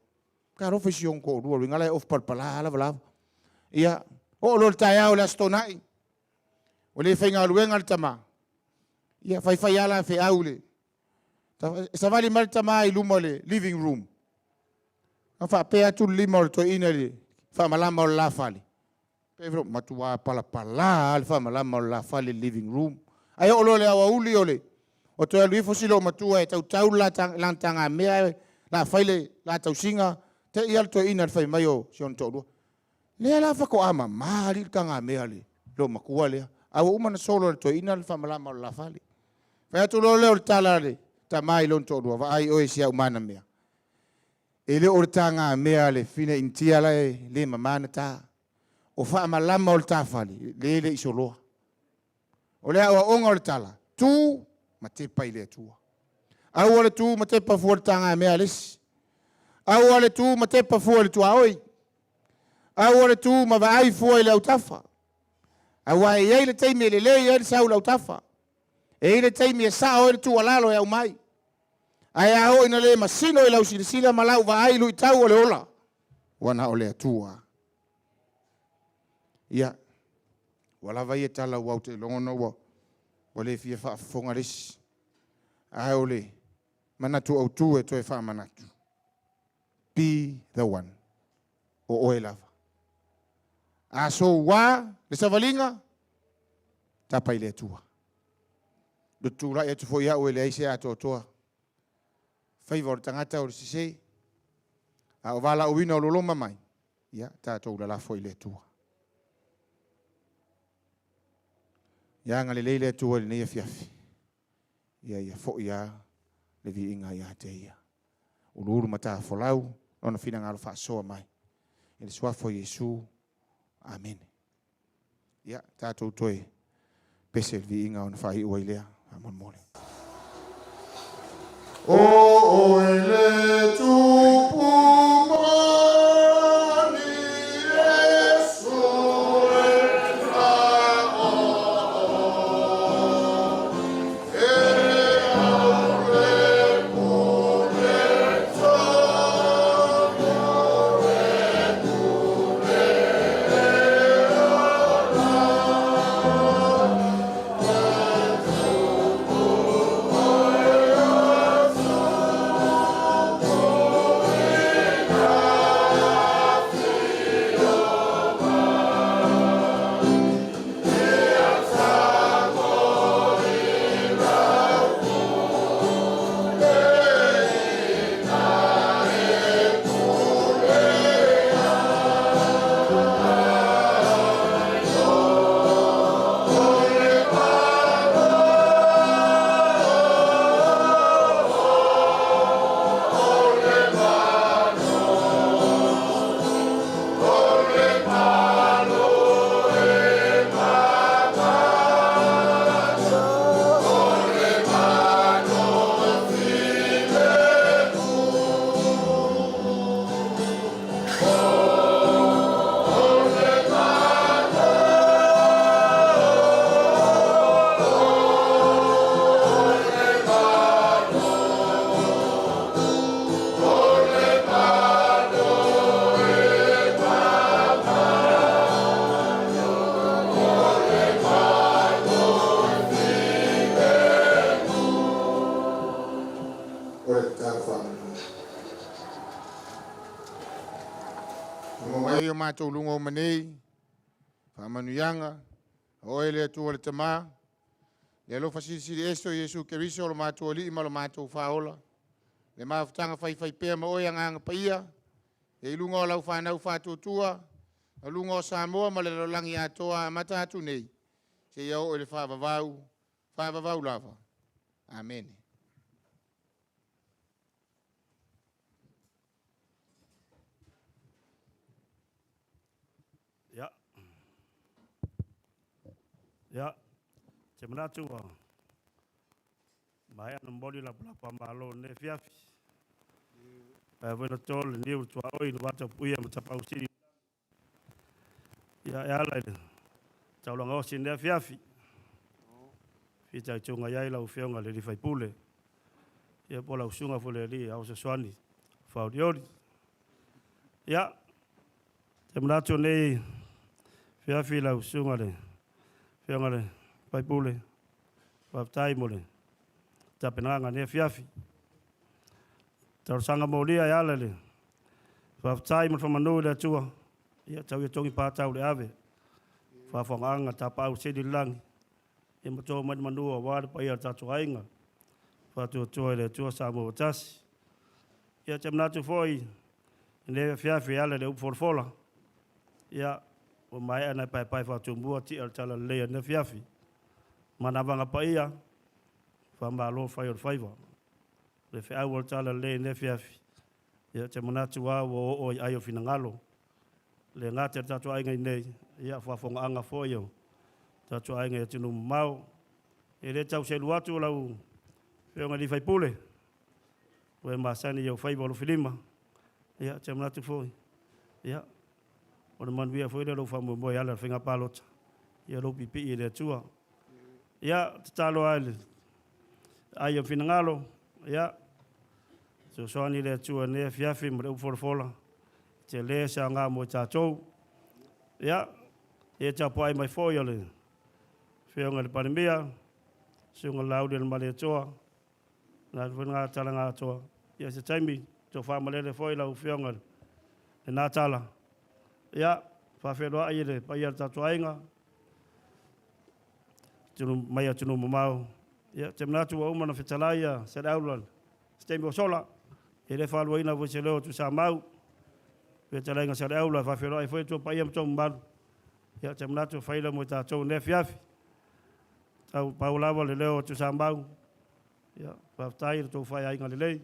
S2: Talofa i si ona toalua, luiga la e ofu palapala lava lavalava. Ia, oo loa i le taeao i le Aso Toonai, ua le faigaluega le tama. Ia, faifai lava la feau i le... E savali mai le tama i luma o le living room. Na faapea atu le lima o le toeaina i le faamalama o le la fale. Pe matua palapala lava le faamalama o le la fale living room. Ae oo loa i le aoauli o le Ua toe alu ifo si loomatua e tautau le lana tagamea ae la fai le la tausiga, te i lava le toeaina i le fai mai o si ona toalua, Lea la faatoa mama alii le tagamea a le loomatua lea, a ua uma ona solo e le toeaina le faamalama o le la fale. Fai atu loa lea o le tala a le tama i lona toalua, Vaai oe i si au manamea, e le o le tagamea a le fine Initia la e le mama na ta. O faamalama o le ta fale, le le i soloa. O le aoaoga o le tala, tu ma tepa i le Atua. Aua le tu ma tepa fua i le tagamea a le isi. Aua le tu ma tepa fua i le tuaoi. Aua le tu ma vaai fua i le autafa. Aua e i ai le taimi e lelei ai le sau i le autafa. E i ai le taimi e sao ai le tuualalo e aumai. Ae a oo ina le masino i lau silasila ma lau vaai i luitau o le ola, ua na o le Atua. Ia, ua lava ia tala aua ou te lagona ua le fia faafofoga le isi. Ae o le manatu autu e toe faamanatu, be the one, o oe lava. A soua le savaliga, tapa i le Atua. Ou te tulai atu foi au e leai se atoatoa. Faiva o le tagata o le sese, a o valaauina o loloma mai, ia tatou lalafo i le Atua. Ia agalelei le Atua i lenei afiafi. Ia ia foi lava le viiga ia te Ia. Uluulu matafolau Lona finagalo faasoa mai. I le Suafa o Iesu. Amene. Ia, tatou toe pese i le viiga ona faaiu ai lea, faamolemole. O oe le Tupu moni Iesu e faaoo e au le pule tonu e pule O le tatalo faamanu. Logo mai o matou luga uma nei, faamanuiaga, o oe le Atua le Tama, le alofa silisili ese o Iesu Keriso o lo matou Alii ma lo matou Faaola, le mafutaga faifaipea ma oe Agaga Paia, ia i luga o lau fanau faatuatua, o luga o Samoa ma le lalolagi atoa, amata atu nei, seia oo i le faavavau, faavavau lava. Amene.
S3: Ia. Ia. Te manatu ua maea ona momoli lapalapa malo i lenei afiafi. Ae foi na to le niu i le tuaoi i le vatapuia ma Tapaau Sili. Ia e ala i le taulaga osi i lenei afiafi. Fitaituga i ai lau Afioga i le sui usufono. Ia po o lau Susuga foi i le Alii Ao Fesoasoani Faaolioli. Ia, te manatu nei afiafi lau Susuga i le Afioga i le sui usufono, faafetai mo le tapenaga i lenei afiafi. Talosaga molia e ala i le faafetai ma le faamanu i le Atua, ia tau ia togi patau le ave, faafofogaaga a le Tapaau Sili i le lagi, ia ma to mai le manu aua le paia o le tatou aiga. Faatuatua i le Atua Samoa ua tasi. Ia, ou te manatu foi i lenei afiafi e ala i le upu folafola, ia, ua maea ona e paepae faatumua tia o le talalelei o lenei afiafi. Manavaga paia, faamalo fai o le faiva. Le feau o le talalelei i lenei afiafi, ia ou te manatu lava ua oo i ai o finagalo, e le gata i le tatou aiga i inei, a o faafofogaaga foi a tatou aiga i atunuu mamao. E le tau selu atu lau Afioga i le sui usufono, ua e masani i ou faiva alofilima, ia ou te manatu foi, ia, o le manuia foi lea o lou faamoemoe e ala i le faiga palota, ia lou piipii i le Atua. Ia, e tatalo lava i le aai o finagalo, ia fesoasoani le Atua i lenei afiafi ma le upu folafola, e tele se aoga mo i tatou. Ia, le tapuai mai foi a le Afioga i le Palemia, Susuga Laaulialemalietoa, le foi lena tala na atoa. Ia se taimi tofa malele foi lau Afioga i lena tala. Ia, faafeiloai i le paia o le tatou aiga, mai atunuu mamao. Ia, ou te manatu ua uma ona fetalai Saleaula i se taimi ua sola, e le faaluaina foi se leo o Tuisamau, fetalaiga Saleaula, e faafeiloai foi outou paia ma outou mamalu. Ia, ou te manatu e fai lea mo i tatou i lenei afiafi. Tau pau lava le leo o Tuisamau, ia, faafetai i le tou faiaiga lelei,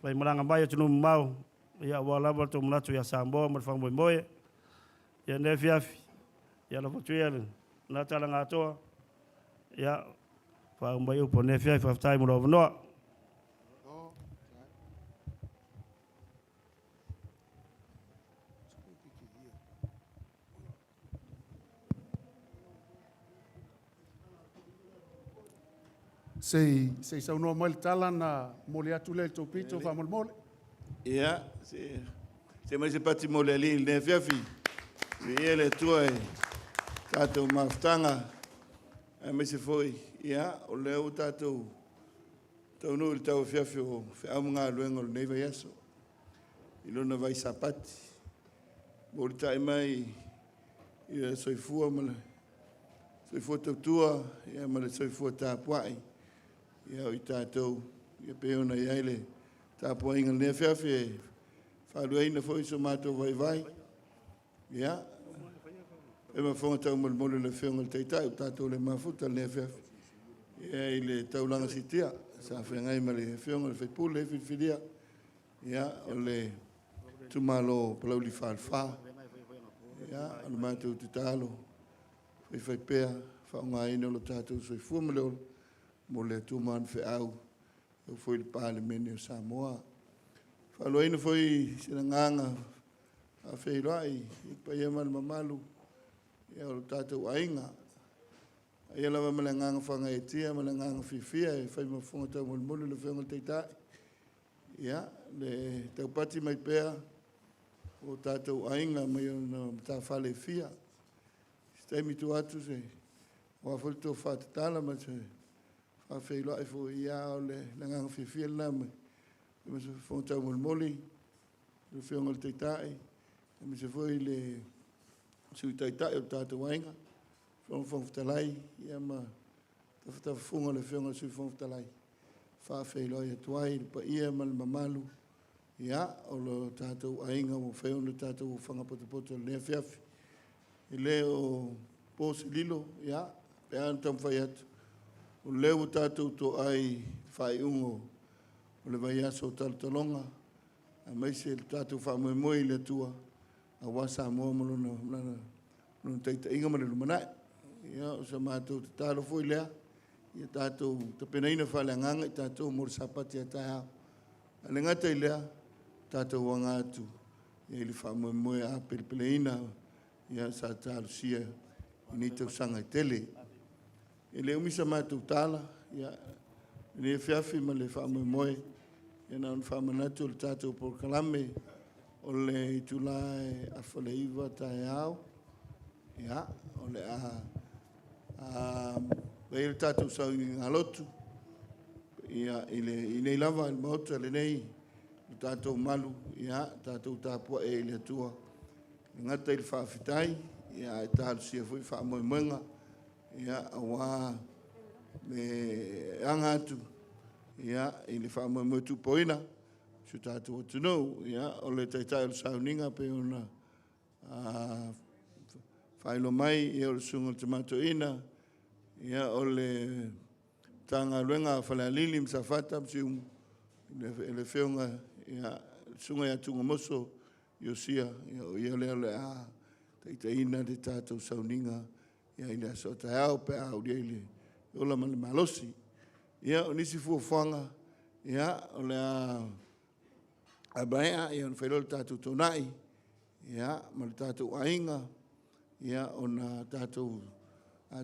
S3: faimalaga mai atunuu mamao, ia aua lava le tou manatu ia Samoa ma le faamoemoe. Ia, lenei afiafi, ia lafo atu ia lena tala na atoa, ia, faauma mai upu o lenei afiafi. Faafetai mo lou avanoa.
S1: Se i saunoa mai le tala ona momoli atu lea i le tou pito faamolemole.
S4: Ia, se i aumai se pati mo le Alii i lenei afiafi. Viia le Atua i le tatou mafutaga, aemaise foi o lea ua tatou taunuu i le tauafiafi o feau ma galuega o lenei vaiaso i lona vai Sapati. Mulitai mai le soifua ma le soifua tautua ma le soifua tapuai o i tatou e pei ona i ai le tapuaiga i lenei afiafi e faaluaina foi so matou vaivai. Ia, e fai ma fofoga taumolimoli o le Afioga i le Taitai ua tatou le mafuta i lenei afiafi i le taulaga siitia sa feagai ma le Afioga i le sui usufono filifilia o le itumalo o Palauli 2. Ia, o le matou tatalo, faifaipea le faaaogaina o lo tatou soifua ma le ola mo le Atua ma ana feau e oo foi i le Palemene o Samoa. E faaluaina foi se agaga faafeiloai i le paia ma le mamalu o le tatou aiga, le paia lava ma le agaga faagaeetia ma le agaga fiafia e fai ma fofoga taumolimoli o le Afioga i le Taitai, le taupati mai pea o tatou aiga mai ona matafale e fia. I se taimi tuu atu aua foi le tofa tatala ma se faafeiloai foi, a o le agaga fiafia lena e fai ma fofoga taumolimoli o le Afioga i le Taitai aemaise foi le Sui Taitai o le tatou aiga, le Afioga i le Fofoga Fetalai ma tafatafafuga o le Afioga i le Sui Fofoga Fetalai. E faafeiloai atu ai i le paia ma le mamalu o lo tatou aiga ua mafai ona tatou ofaga potopoto i lenei afiafi. E le o po se lilo, pei lava ona taumafai atu, o lea ua tatou toai i le faaiuga o le vaiaso o talotaloga aemaise le tatou faamoemoe i le Atua aua Samoa ma lana taitaiga ma le lumanai. Ia, o sa matou tatalo foi lea, ia tatou tapenaina faaleagaga i tatou mo le Sapati a taeao. Ae le gata i lea, tatou aga atu i le faamoemoe a pelepeleina sa talosia i nei tausaga e tele. E le umi sa matou tala i lenei afiafi ma le faamoemoe, na ona faamanatu o le tatou polokalame o le itula e 8:30 a taeao, o le a fai le tatou sauniga lotu i inei lava i le Maota lenei le tatou malu, tatou tapuai ai i le Atua, e le gata i le faafetai, ae talosia foi faamoemoega aua le aga atu ia, i le faamoemoe tupoina o si o tatou atunuu. Ia, o le taitai o le sauniga pei ona faailoa mai, ia o le susuga i le Tama Toeaina, ia o le Matagaluega a Falealili ma Safata ma Siumu, le Afioga ia le Susuga ia Tugamoso Iosia, ia o ia lea o le a taitaiina le tatou sauniga i le aso a taeao pe a aulia le ola ma le malosi. Ia, o nisi fuafuaga, ia, o le a maea ona fai loa lea o le tatou taunai ma le tatou aiga ona tatou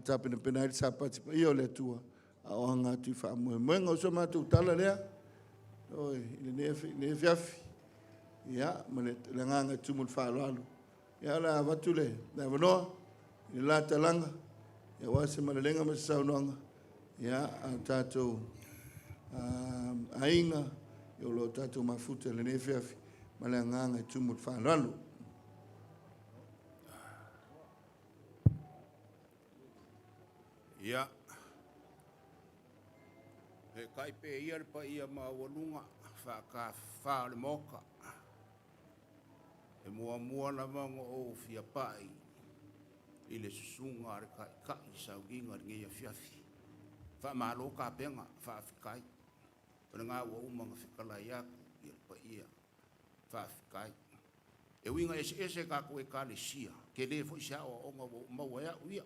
S4: tapenapena ai le Sapati Paia o le Atua a o aga atu i faamoemoega. O so matou tala lea i lenei afiafi ma le agaga e tumu i le faaaloalo. Ia o le a avatu le avanoa i le la talaga aua se malelega ma se saunoaga a le tatou aiga o lo o tatou mafuta i lenei afiafi ma le agaga e tumu i le faaaloalo.
S5: Ia, eetai pea ia le paia maualuga faatafafa o le Maota. E muamua lava ona ou fia pai i le susuga a le Taitai i le sauniga i lenei afiafi. Faamalo tapena, faafetai. O lena ua uma ona fetalai atu le paia, faafetai. E ui ina eseese tatou Ekalesia, e tele foi se aoaoga ua ou maua e au ia,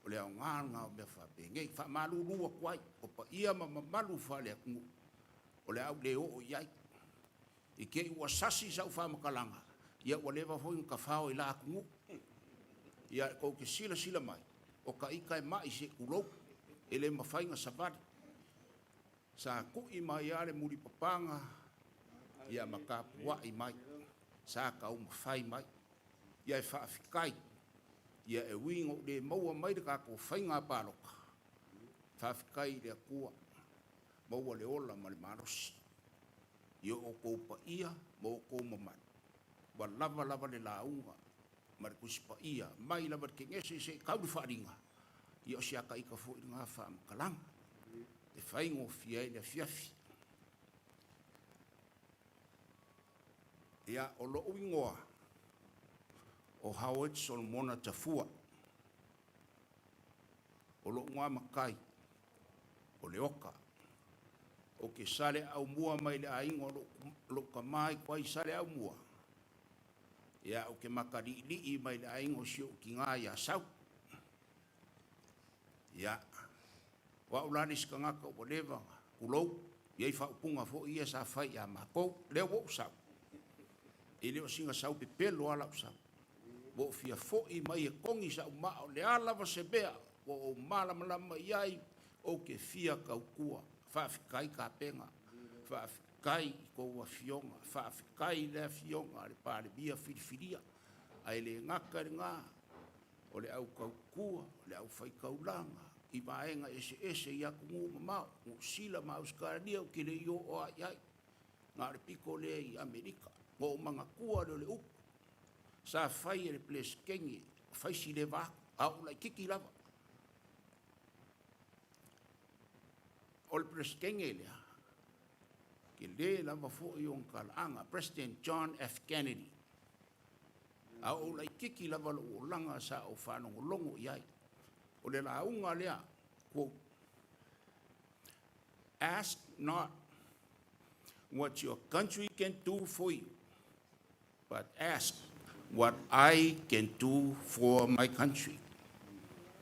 S5: o le aoga lena o mea faapenei. E faamalulu atu ai, o paia ma mamalu faaleatunuu o le a ou le oo i ai, i te i ua sasi sau faamatalaga, ia ua leva foi ona tafao i la atunuu. Ia tou te silasila mai, o ita e mai se i tulou, e le mafai ona savali. Sa tui mai lava le mulipapaga ma tapuai mai, sa taumafai mai. Ae faafetai, e ui ina ou le maua mai le tatou faiga palota, faafetai i le Atua ua maua le ola ma le malosi i o outou paia ma outou mamalu, ua lava lava le lauga ma le Tusi Paia mai lava i le Kenese seia tau i le Faaaliga, ia o si ata ita foi lena faamatalaga e faigofie ai le afiafi. Ia, o lou igoa o Howard Solomona Tafua. O lou igoa matai o Leota. Ou te Saleaaumua mai le aiga o lou tama i tuai i Saleaaumua, ae ou te mataliilii mai le aiga o si ou tina i Asau. Ia, o au la le isi tagata ua leva ona, tulou, e i ai faaupuga foi ia sa fai ia matou, lea ua ou sau, e le o sina sau pepelo lava lau sau. Ua ou fia foi mai e togi sau maa, o le a lava se mea ua ou malamalama i ai, ou te fia tautua. Faafetai tapena, faafetai i a outou afioga, faafetai i le Afioga i le Palemia filifilia, ae le gata i lena, o le au tautua, o le aufai taulaga i vaega eseese i atunuu mamao, Niu Sila ma Ausetalia, ou te le i oo lava i ai, na o le pito lea i Amerika. Ona ou manatua lea o le upu sa fai e le Peresetene, fai si leva atu, a o ou laitiiti lava. O le Peresetene lea, tele lava foi ona talaaga, President John F. Kennedy, a o ou laitiiti lava lou olaga sa ou faalogologo i ai. O le lauga lea, quote, "Ask not what your country can do for you, but ask what I can do for my country."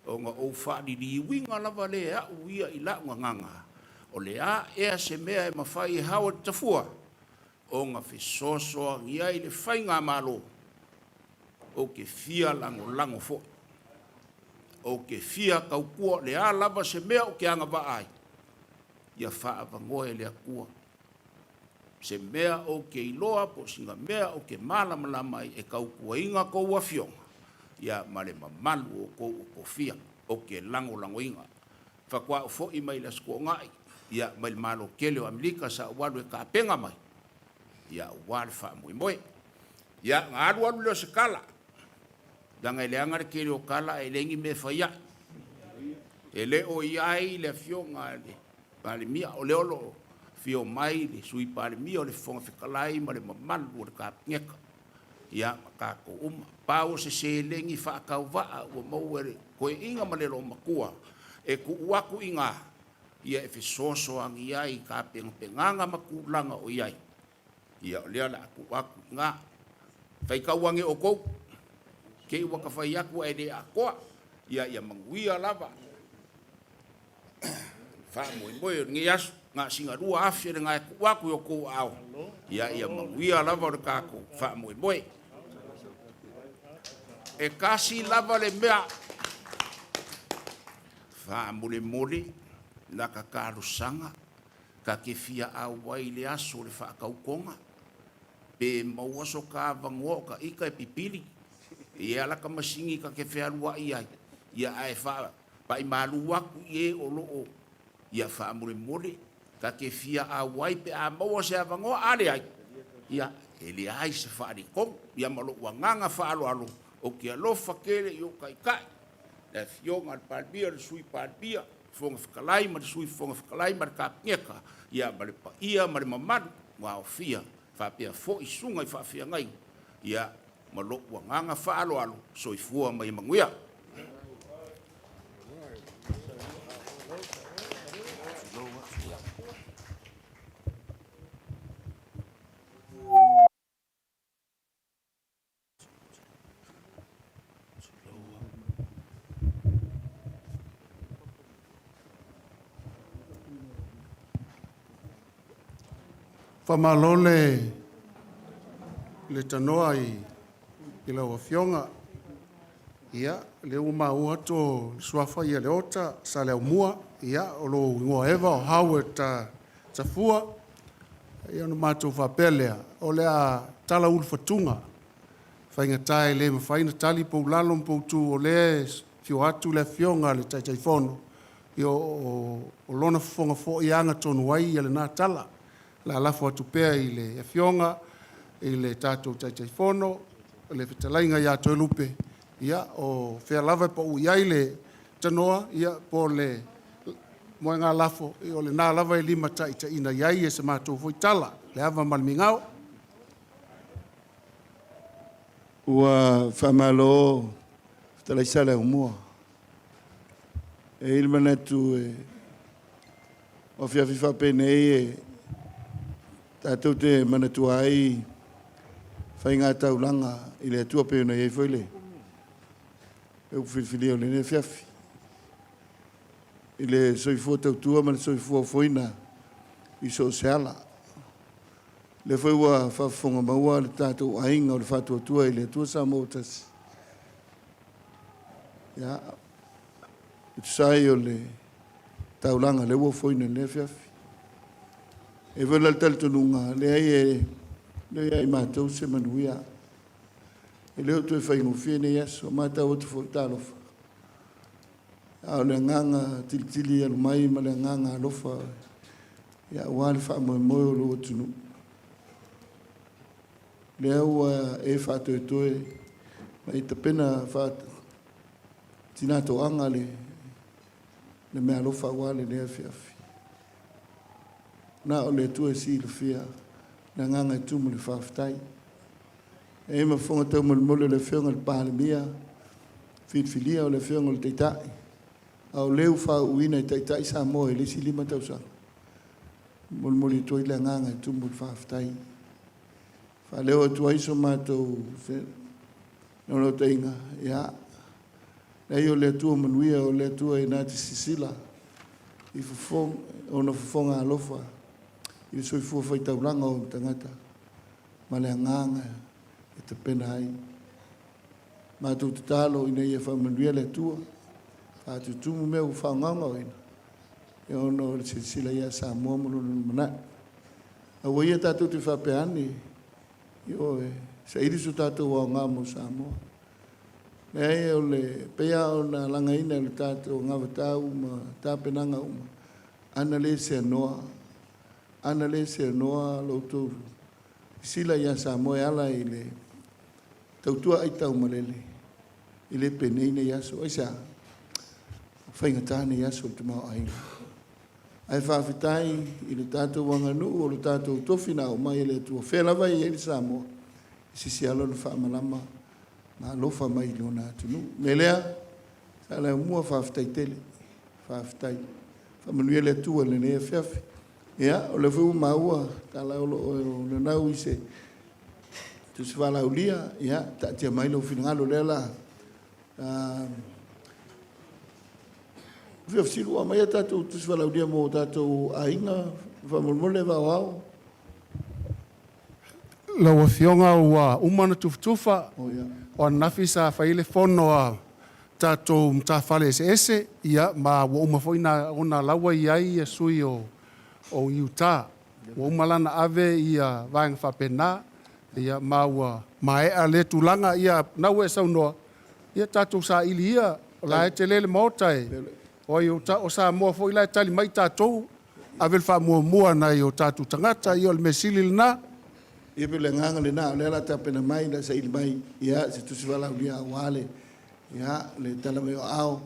S5: Ona ou faaliliuina lava lea e au ia i lau gagana, o le a ea se mea e mafai e Howard Tafua ona fesoasoani ai le faigamalo, ou te fia lagolago foi, ou te fia tautua, o le a lava se mea ou te agavaa ai, ia faaavanoa e le Atua se mea ou te iloa po o sina mea ou te malamalama ai e tautuaina tou afioga ma le mamalu o outou ua tofia, ou te lagolagoina. Faatoa ou foi mai le Aso Toonai mai le Malo tele o Amerika, sa ou alu e tapena mai aua le faamoemoe. Ia, ona alu alu lea o se tala, leaga e leaga le tele o tala ae leai ni mea e fai ai. E le o i ai le afioga i le Palemia. O lea o lo o afio mai le Sui Palemia o le Fofoga Fetalai ma le mamalu o le Kapeneta, ia ma tatou uma. Pau o se seleni faatauvaa ua maua e le toeaina ma le loomatua e tuu atu i ina e fesoasoani ai i tapenapenaga ma tulaga o i ai, ia o lea o le a tuu atu i ina. Faitau ane outou, te i ua ta fai atu ae le atoa. Ia manuia lava le faamoemoe o lenei aso. Na o sina $2,000 lena e tuu atu i outou aao, ia manuia lava le tatou faamoemoe. E tasi lava le mea, faamolemole lata talosaga, ta te fia auai i le aso o le faatautoga, pe maua so ta avanoa, o ita e pipili, e i ai lava lata masini ta te fealuai ai, ae faapai malu atu i e o lo o… Ia faamolemole, ta te fia auai pe a maua se avanoa, a leai, ia e leai se faaletonu. Ia ma lou agaga faaaloalo, ou te alofa tele i ou taitai, le Afioga i le Palemia, le Sui Palemia, le Fofoga Fetalai ma le Sui Fofoga Fetalai ma le Kapeneta, ia ma le paia ma le mamalu ua aofia, faapea foi susuga i faafeagaiga ma lou agaga faaaloalo. Soifua ma ia manuia.
S1: Faamalo le tanoa i lau Afioga. Ia, o lea ua maua atu o le suafa Leota Saleaaumua, o lou igoa eva o Howard Tafua, ia ona matou faapea lea, o le a tala ulufatuga, e faigata e le mafai ona tali po o lalo po o itu, o lea e afio atu le Afioga i le Taitaifono, ia o lona fofoga foi e agatonu ai lena tala. O le a lafo atu pea i le Afioga i le tatou Taitaifono le fetalaiga ia Toelupe, o fea lava e pau i ai le tanoa po o le moegalafo, o lena lava e limataitaiina i ai se matou foi tala, le ava ma le migao.
S4: Ua faamalo fetalai Saleaaumua. E i ai le manatu o afiafi faapenei e tatou te manatua ai faiga taulaga i le Atua pei ona i ai foi le upu filifilia o lenei afiafi, i le soifua tautua ma le soifua ofoina i so o se ala. O lea foi ua faafofoga maua le tatou aiga o le Faatuatua i le Atua Samoa ua Tasi, ia, e tusa ai o le taulaga o lea ua ofoina i lenei afiafi. E i ai foi la le talitonuga, leai e le o ia matou se manuia, e le o toe faigofie nei aso. E matau atu foi, talofa, a o le agaga tilitili alu mai ma le agaga alofa aua le faamoemoe o lou atunuu. Lea ua e faatoetoe ma e tapena faa-tinatoaga le meaalofa aua lenei afiafi. Na o le Atua e silafia le agaga e tumu i le faafetai. E i ai ma fofoga taumolimoli o le Afioga i le Palemia filifilia o le Afioga i le Taitai, a o le ua faauuina e taitai Samoa i le isi 5 tausaga, e molimoli atu ai le agaga e tumu i le faafetai. E faaleo atu ai so matou naunautaiga, ia, leai o le Atua manuia, o le Atua e na te silasila i Ona fofoga alofa i le soifua faitaulaga o ona tagata ma le agaga e tapena ai. Matou tatalo ina ia faamanuia le Atua, faatutumu mea ua faagaogaoina ona o le silasila ia Samoa ma lona lumanai. Aua ia tatou te faapea ane, ioe, saili so tatou aoga mo Samoa. Leai, o le pei lava ona lagaina e le tatou anavatau ma tapenaga uma, ana le seanoa, ana le seanoa lo outou sisila ia Samoa e ala i le tautua aitaumalele, e le penei nei aso. Aisea? Ua faigata nei aso i le tamaoaiga. Ae faafetai i le tatou aganuu o le tatou tofi na aumai e le Atua, fea lava e i ai le Samoa, e sisi lava lona faamalama ma alofa mai i lona atunuu. O le mea lea, Saleaaumua, faafetai tele, faafetai. Faamanuia le Atua i lenei afiafi. Ia, o lea foi ua maua Tala o lo o nanau i se tusi valaaulia, ia taatia mai lou finagalo o lea o le a Fia fesili ua aumai a tatou tusi valaaulia mo tatou aiga faamolemole Vao?
S1: Lau Afioga ua uma ona tufatufa. O ananafi sa fai ai le fono a tatou matafale eseese, ia ma ua uma foi ona la ua i ai sui o Utah. Ua uma la ona ave ia vaega faapena, ia ma ua maea lea tulaga. Ia na ua e saunoa, ia tatou saili ia, o la e tele le Maota e o Samoa foi la e tali mai tatou, ave le faamuamua a nai o tatou tagata, ia o le mea sili lena.
S4: Ia pei o le agaga lena, o lea o le a tapena mai, o le a saili mai se tusi valaaulia aua le tala mai o aao,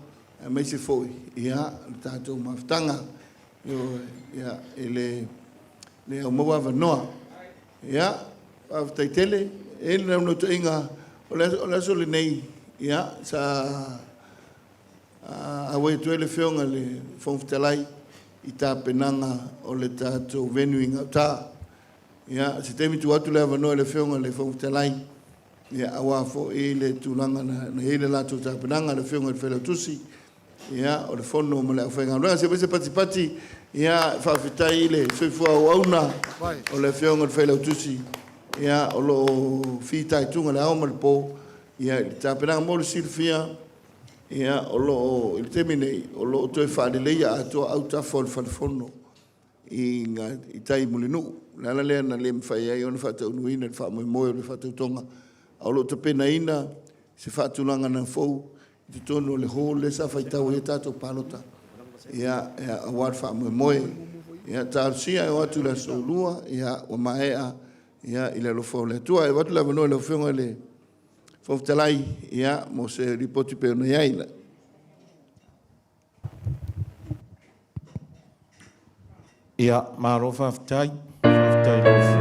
S4: aemaise foi le tatou mafutaga, ioe, i le au maua avanoa. Ia, faafetai tele. E i ai le naunautaiga, o le aso lenei sa auai atu ai le Afioga i le Fofoga Fetalai i tapenaga o le tatou venue i gauta. Ia, o se taimi tuu atu le avanoa i le Afioga i le Fofoga Fetalai aua foi le tulaga na i ai le latou tapenaga, le Afioga i le Failautusi o le Fono ma le aufaigaluega. Se i fai se patipati e faafetai i le soifua auauna o le Afioga i le Failautusi o lo o fitaituga i le ao ma le po i le tapenaga. Mo le silafia, i le taimi nei, o lo o toe faaleleia atoa autafa o le Fale Fono i tai i Mulinuu. O le ala lea na le mafai ai ona faataunuuina le faamoemoe o le faatautoga, a o lo o tapenaina se faatulagaga fou i totonu o le hall lea sa faitau ai a tatou palota aua le faamoemoe. Ia talosia e oo atu i le Aso Lua ua maea i le alofa o le Atua. Ae avatu le avanoa i lau Afioga i le Fofoga Fetalai mo se Lipoti e pei ona i ai.
S2: Ia, malo faafetai. Faafetai